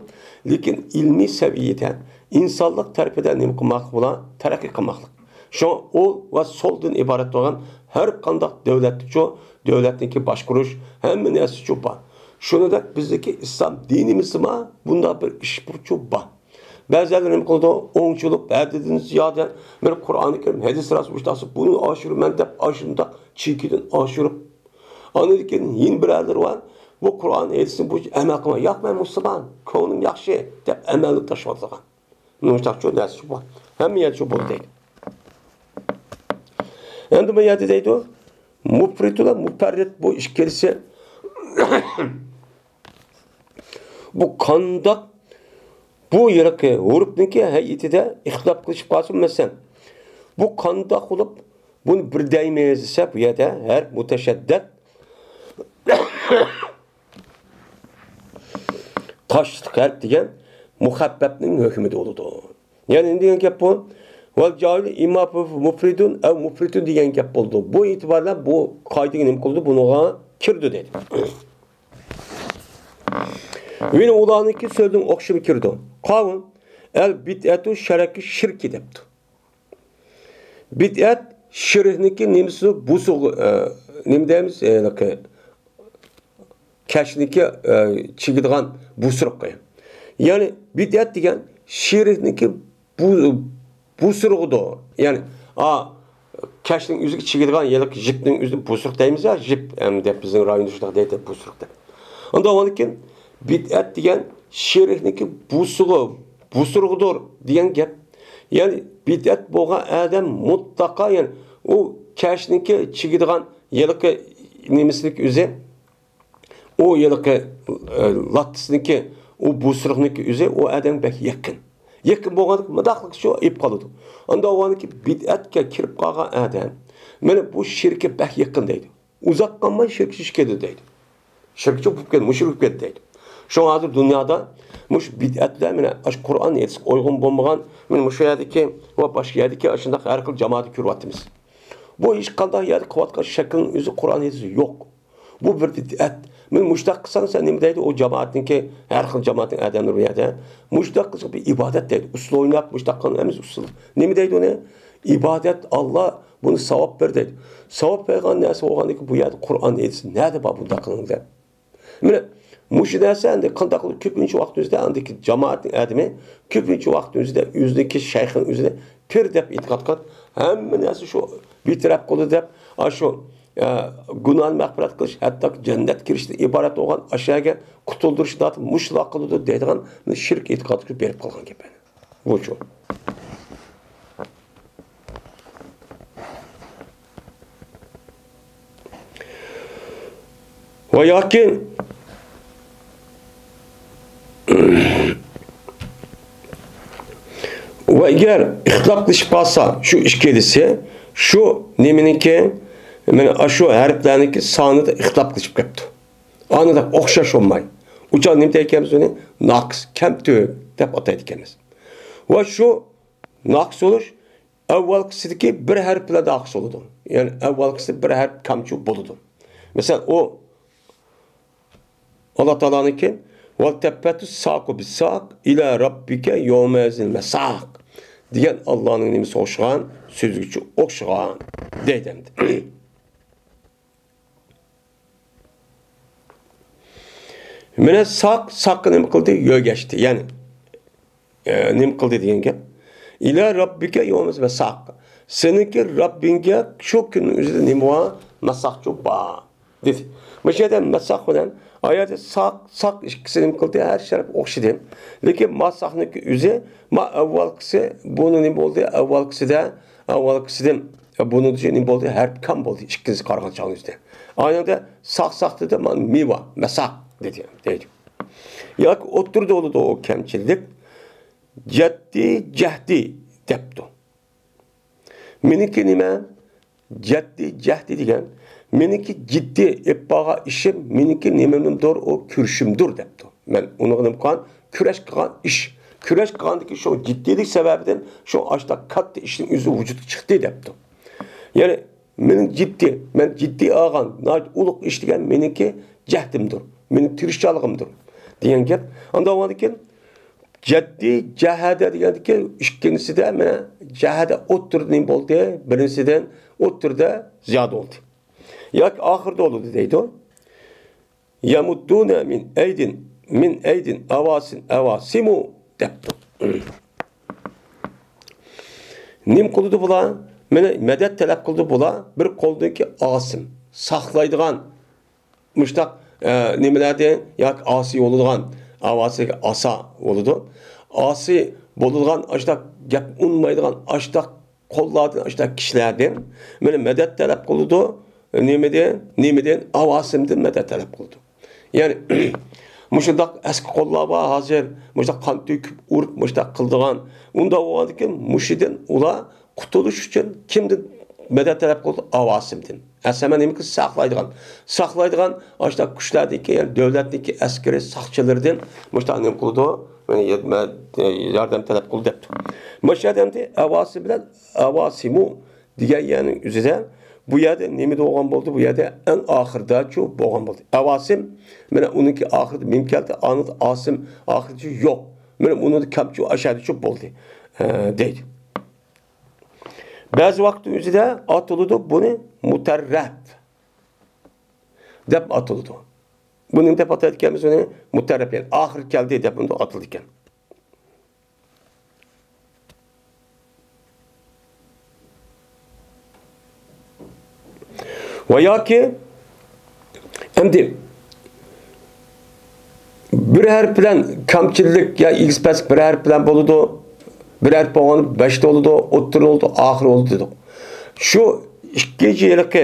لېكىن ئىلمىي سەۋىيەدە ئىنسانلىق تەرىپىدە نېمە قىلماقلىق بۇلار؟ تەرەققىي قىلماقلىق. شۇڭا ئوڭ ۋە سولدىن ئىبارەت بولغان ھەر قانداق دۆلەتتىچۇ، دۆلەتنىڭكى باشقۇرۇش، ھەممە نەرسىچۇ بار. شۇنىڭدەك بىزدىكى ئىسلام دىنىمىزدىمۇ بۇنداق بىر ئىش بۇچۇ بار. بەزىلەر نېمە قىلىدۇ؟ ئوڭچىلىق، ھەددىدىن زىيادە، مانا قۇرئانى كەرىم، ھەدىس راست، مۇشۇنداق، بۇنى ئاشۇرىمەن دەپ، ئاشۇنداق چېكىدىن ئاشۇرۇپ. ئاندىن كېيىن يەنە بىرەرلەر بار، بۇ قۇرئان ھەدىسنى بويىچە ئەمەل قىلماي، ياق، مەن مۇسۇلمان، كۆڭلۈم ياخشى دەپ ئەمەلنى تاشلىۋاتىدىغان. مۇشۇنداقچۇ نەرسىچۇ بار. ھەممە يەرچۇ بولىدۇ دەيدۇ. ئەمدى بۇ يەردە دەيدۇ، مۇپرىتۇ ۋە مۇپەررىت بۇ ئىككىلىسى بۇ قانداق، بۇ ھېلىقى ھۇرۇپنىڭكى ھەيئىتىدە ئىختىلاپ قىلىشىپ قالسىمۇ، مەسىلەن، بۇ قانداق بولۇپ، بۇنى بىر دەيمىز دېسە، بۇ يەردە ھەرپ مۇتەشەددەت قاشلىق ھەرپ دېگەن مۇخەپپەپنىڭ ھۆكمىدە بولىدۇ. يەنى نېمە دېگەن گەپ بۇ؟ ۋەل جاھىلۇ ئىمما مۇفرىدۇن ئەۋ مۇپرىتۇن دېگەن گەپ بولىدۇ. بۇ ئېتىبار بىلەن بۇ قائىدىگە نېمە قىلىدۇ؟ بۇنىڭغا كىرىدۇ دەيدۇ. يەنە ئۇلارنىڭكى سۆزىنىڭ ئوخشىمى كىرىدۇ. قاۋۇل، ئەل بىدئەتۇ شەرەكى شىركى دەپتۇ. بىدئەت شىركنىڭكى نېمىسى؟ بۇسۇغ، ئە، نېمە دەيمىز؟ ھېلىقى كەشنىڭكى، ئە، چىگىدىغان بۇسرۇقى. يەنى بىدئەت دېگەن شىركنىڭكى بۇ، بۇسرۇقىدۇر. يەنى، ئا، كەشنىڭ ئۆزىگە چىگىدىغان ھېلىقى يىپنىڭ ئۆزىنى بۇسرۇق دەيمىز يا، يىپ، ئەم، دەپ بىزنىڭ رايوندا شۇنداق دەيدۇ، بۇسرۇق دەپ. ئۇنداق بولغاندىكىن بىدئەت دېگەن شىركنىڭكى بۇسۇغى، بۇسرۇقىدۇر دېگەن گەپ. يەنى بىدئەت بولغان ئادەم مۇتلەقا، يەنى ئۇ كەشنىڭكى چىگىدىغان ھېلىقى نېمىسىنىڭكى ئۆزى، ئۇ ھېلىقى، ئە، لاتتىسىنىڭكى، ئۇ بۇسرۇقنىڭكى ئۆزى ئۇ ئادەمگە بەك يېقىن. يېقىن بولغاندىكىن مۇنداقلىقچۇ ئېلىپ قالىدۇ. ئاندىن ئۇنىڭكى بىدئەتكە كىرىپ قالغان ئادەم، مانا بۇ شىرككە بەك يېقىن دەيدۇ. ئۇزاق قالماي شىرككە چۈشۈپ كېتىدۇ دەيدۇ. شىركچۇ بولۇپ كەتتى، مۇشرىك بولۇپ كەتتى دەيدۇ. شۇڭا ھازىر دۇنيادا مۇشۇ بىدئەتلەر، مانا، ئاشۇ قۇرئان ھەدىسكە ئۇيغۇن بولمىغان، مانا، مۇشۇ يەردىكى ۋە باشقا يەردىكى ئاشۇنداق ھەر خىل جامائەتنى كۆرۈۋاتىمىز. بۇ ھېچقانداق يەردە قىلىۋاتقان شەكىلنىڭ ئۆزى قۇرئان ھەدىستە يوق. بۇ بىر بىدئەت. مانا مۇشۇنداق قىلساڭ، سەن نېمە دەيدۇ؟ ئۇ جامائەتنىڭكى، ھەر خىل جامائەتنىڭ ئادەملىرى بۇ يەردە. مۇشۇنداق قىلساڭ بىر ئىبادەت دەيدۇ. ئۇسسۇل ئويناپ، مۇشۇنداق قىلغان ئەمەس ئۇسسۇل. نېمە دەيدۇ ئۇنى؟ ئىبادەت، ئاللا بۇنى ساۋاب بېرىدۇ دەيدۇ. ساۋاب بەرگەن نەرسە بولغاندىكىن، بۇ يەردە قۇرئان، ھەدىس نەدە بار بۇنداق قىلىڭ دەپ؟ مانا مۇشۇ نەرسە ئەمدى قانداق قىلىپ كۆپىنچە ۋاقتىمىزدا ئاندىكى جامائەتنىڭ ئادىمى كۆپىنچە ۋاقتىمىزدا ئۆزىنىڭكى شەيخىنى ئۆزىنى پىر دەپ ئېتىقاد قىلىپ، ھەممە نەرسە شۇ بىر تەرەپ قىلدى دەپ، ئاشۇ، ئە، گۇناھنى مەغپىرەت قىلىش، ھەتتاكى جەننەتكە كىرىشتىن ئىبارەت بولغان ئاشۇ يەرگە قۇتۇلدۇرۇش زاتى مۇشۇلار قىلىدۇ دەيدىغان شىرك ئېتىقادىغا بېرىپ قالغان گەپ. بۇ شۇ. ۋە ياكى ۋە ئەگەر ئىختىلاپلىشىپ قالسا شۇ ئىككىلىسى، شۇ نېمىنىڭكى، مانا ئاشۇ ھەرپلەرنىڭكى سانىدا ئىختىلاپلىشىپ كەپتۇ. ئانىدا ئوخشاش بولماي. ئۇچان نېمە دەيدىكەنمىز ئۇنى؟ ناقىس، كەمتۈك دەپ ئاتايدىكەنمىز. ۋە شۇ ناقىس بولۇش ئەۋۋالقىسىدىكى بىر ھەرپ بىلەن ناقىس بولىدۇ. يەنى ئەۋۋالقىسىدا بىر ھەرپ كەمچىل بولىدۇ. مەسىلەن، ئۇ ئاللا تائالانىڭكى، «ۋەلتەففەتۇ ساقۇ بىسساق ئىلە رەببىكە يەۋمەئىزىن مەساق» دېگەن ئاللانىڭ نېمىسىگە ئوخشىغان، سۆزىگىچۇ ئوخشىغان دەيدۇ ئەمدى. مانا ساق، ساققا نېمە قىلدى؟ يۆگەشتى. يەنى، ئە، نېمە قىلدى دېگەن گەپ. «ئىلە رەببىكە يەۋمەئىزىن مەساق». سېنىڭكى رەببىڭگە شۇ كۈننىڭ ئۆزىدە نېمە بار؟ مەساقچۇ بار، دېدى. مۇشۇ يەردە مەساق بىلەن ئايەتتە ساق، ساق ئىككىسى نېمە قىلدى؟ ھەر شەرەپ ئوخشىدى. لېكىن ماساقنىڭكى ئۆزى، ما ئەۋۋالقىسى، بۇنى نېمە بولدى؟ ئەۋۋالقىسىدە، ئەۋۋالقىسىدىن، بۇنىڭ نېمە بولدى؟ ھەرپ كام بولدى، ئىككىنچىسى قارىغان چاغنىڭ ئۆزىدە. ئايەتتە ساق، ساق دېدى، مانا مىۋا، مەساق دېدى، دەيدۇ. ياكى ئوتتۇرىدا بولىدۇ ئۇ كەمچىللىك. جەددىي، جەھدىي دەپتۇ. مېنىڭكى نېمە؟ جەددىي، جەھدىي دېگەن، مېنىڭكى جىددىي ئېلىپ بارغان ئىشىم، مېنىڭكى نېمەمدۇر، ئۇ كۈرىشىمدۇر دەپتۇ. مەن ئۇنىڭغا نېمە قىلغان؟ كۈرەش قىلغان ئىش. كۈرەش قىلغاندىكى شۇ جىددىيلىك سەۋەبىدىن شۇ ئاشۇنداق كاتتا ئىشنىڭ ئۆزى ۋۇجۇدقا چىقتى دەپتۇ. يەنى مېنىڭ جىددىي، مەن جىددىي ئالغان ناھايىتى ئۇلۇغ ئىش دېگەن مېنىڭكى جەھدىمدۇر، مېنىڭ تىرىشچانلىقىمدۇر دېگەن گەپ. ئاندىن بولغاندىن كېيىن جەددىي، جەھەدە دېگەندىكى ئىككىنچىسىدە مانا جەھەدە ئوتتۇرىدا نېمە بولدى؟ بىرىنچىسىدىن ئوتتۇرىدا زىيادە بولدى. ياكى ئاخىرىدا بولىدۇ دەيدۇ. يەمۇددۇنە مىن ئەيدىن، مىن ئەيدىن ئەۋاسىن، ئەۋاسىمۇ دەپتۇ. نېمە قىلىدۇ بۇلار؟ مانا مەدەت تەلەپ قىلىدۇ بۇلار. بىر قولدىكى ئاسىم، ساقلايدىغان، مۇشتاق، ئە، نېمىلەردىن ياكى ئاسىي بولىدىغان، ئاۋاسىگە ئاسا بولىدۇ. ئاسىي بولىدىغان، ئاشتاق گەپ ئۇنىمايدىغان، ئاشتاق قوللاردىن، ئاشتاق كىشىلەردىن مانا مەدەت تەلەپ قىلىدۇ. نېمىدىن؟ نېمىدىن؟ ئاۋاسىمدىن مەدەت تەلەپ قىلىدۇ. يەنى، مۇشۇنداق ئەسكى قوللار بار ھازىر، مۇشۇنداق قان تۆكۈپ، ئۇرۇپ، مۇشۇنداق قىلىدىغان. ئۇنداق بولغاندىكىن، مۇشۇدىن ئۇلار قۇتۇلۇش ئۈچۈن كىمدىن مەدەت تەلەپ قىلىدۇ؟ ئاۋاسىمدىن. ئەسەمە نېمە قىلسا ساقلايدىغان. ساقلايدىغان ئاشۇنداق كۈچلەردىكى، يەنى دۆلەتنىڭكى ئەسكىرى ساقچىلىرىدىن مۇشۇنداق نېمە قىلىدۇ؟ ياردەم تەلەپ قىلىدۇ دەپتۇ. مۇشۇ ياردەمدە ئاۋاسى بىلەن ئاۋاسىمۇ دېگەن يەرنىڭ ئۆزىدە بۇ يەردە نېمە بولغان بولدى؟ بۇ يەردە ئەڭ ئاخىرىداچۇ بولغان بولدى. ئاۋاسىم، مانا ئۇنىڭكى ئاخىرىدا مىم كەلدى، ئاڭلىدى ئاسىم، ئاخىرىدا يوق. مانا ئۇنىڭدا كەمچۇ ئاشادىچۇ بولدى، ئە، دەيدۇ. بەزى ۋاقىت ئۆزىدە ئاتىلىدۇ، بۇنى مۇتەررەپ دەپ ئاتىلىدۇ. بۇنى دەپ ئاتايدىكەنمىز، ئۇنى مۇتەررەپ، يەنى ئاخىرى كەلدى دەپ ئۇنى ئاتىلىدىكەن. ۋە ياكى ئەمدى بىر ھەرپ بىلەن كەمچىللىك يا ئېگىز-پەس بىر ھەرپ بىلەن بولىدۇ، بىر ھەرپ بولغاندا بەشتە بولىدۇ، ئوتتۇرا بولىدۇ، ئاخىرى بولىدۇ دېدۇق. شۇ ئىككىنچى ھېلىقى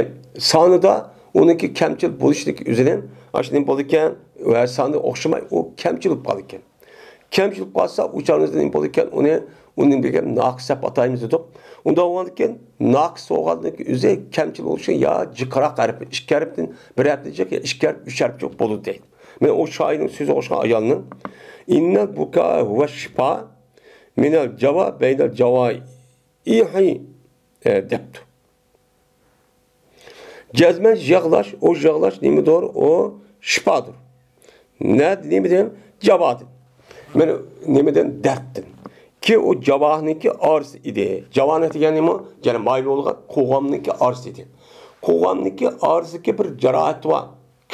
سانىدا ئۇنىڭكى كەمچىل بولۇشىدىكى ئۆزىنى ئاشۇ نېمە بولىدىكەن ۋە سانى ئوخشىماي ئۇ كەمچىل بولۇپ قالىدىكەن. كەمچىلىپ قالسا، ئۇ چاغدا نېمە بولىدىكەن، ئۇنى، ئۇنى بىر ناقىس دەپ ئاتايمىز دېدۇق. ئۇنداق بولغاندىكىن، ناقىس بولغاندىكىن ئۆزى كەمچىل بولۇشى يا جىقراق ھەرپ، ئىككى ھەرپتىن، بىر ھەرپتىن جىق، يا ئىككى ھەرپ، ئۈچ ھەرپ جىق بولىدۇ دەيدۇ. مانا ئۇ شائىرنىڭ سۆزىگە ئوخشىغان ئايالنىڭ، «ئىننەل بۇكا ۋە شىپا مىنەل جاۋا بەينەل جاۋايىھى» دەپتۇ. جەزمەن يىغلاش، ئۇ يىغلاش نېمىدۇر؟ ئۇ شىپادۇر. نە، نېمىدىن؟ جاۋادىن. مانا نېمىدىن؟ دەردتىن. كى ئۇ جاۋانىڭكى ئارىسى ئىدى. جاۋانە دېگەن نېمە؟ يەنى مايىل بولغان قوغامنىڭكى ئارىسى ئىدى. قوغامنىڭكى ئارىسىدىكى بىر جاراھەت بار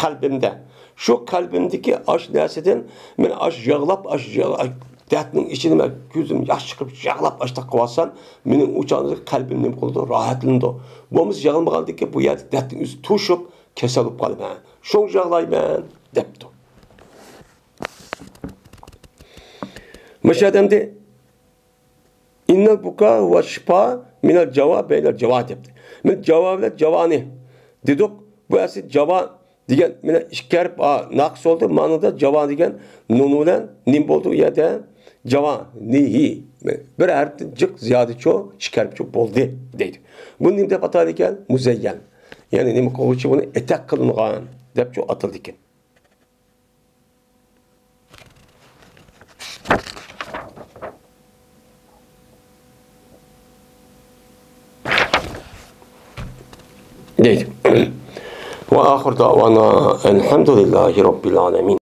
قەلبىمدە. شۇ قەلبىمدىكى ئاش نەرسىدىن مەن ئاش يىغلاپ، ئاش يىغ-، ئاش دەردنىڭ ئىچىدە مەن كۆزۈم ياش چىقىپ يىغلاپ ئاشتاق قىلىۋاتسام، مېنىڭ ئۇ چاغدا قەلبىم نېمە قىلىدۇ؟ راھەتلىنىدۇ. بولمىسا يىغلىمىغاندىكىن بۇ يەردە دەردنىڭ ئۆزى توشۇپ، كېسەل بولۇپ قالىمەن. شۇڭا يىغلايمەن، دەپتۇ. مۇشۇ ئادەمدە ئىننەل بۇكا ۋە شىپا مىنەل جاۋا بەينەل جاۋا دەپتۇ. مەن جاۋا بىلەن جاۋانى دېدۇق. بۇ ئەسلى جاۋا دېگەن مانا ئىككى ھەرپ، ئا، ناقىس بولدى. مانىدا جاۋا دېگەن نۇن بىلەن نېمە بولدى ئۇ يەردە؟ جاۋا، نىھى. بىر ھەرپتىن جىق زىيادىچۇ، ئىككى ھەرپچۇ بولدى دەيدۇ. بۇنى نېمە دەپ ئاتايدىكەن؟ مۇزەييەن. يەنى نېمە قىلغۇچى بۇنى ئېتەك قىلىنغان دەپچۇ ئاتىلىدىكەن. دەيدۇ. وآخر دعوانا الحمد لله رب العالمين.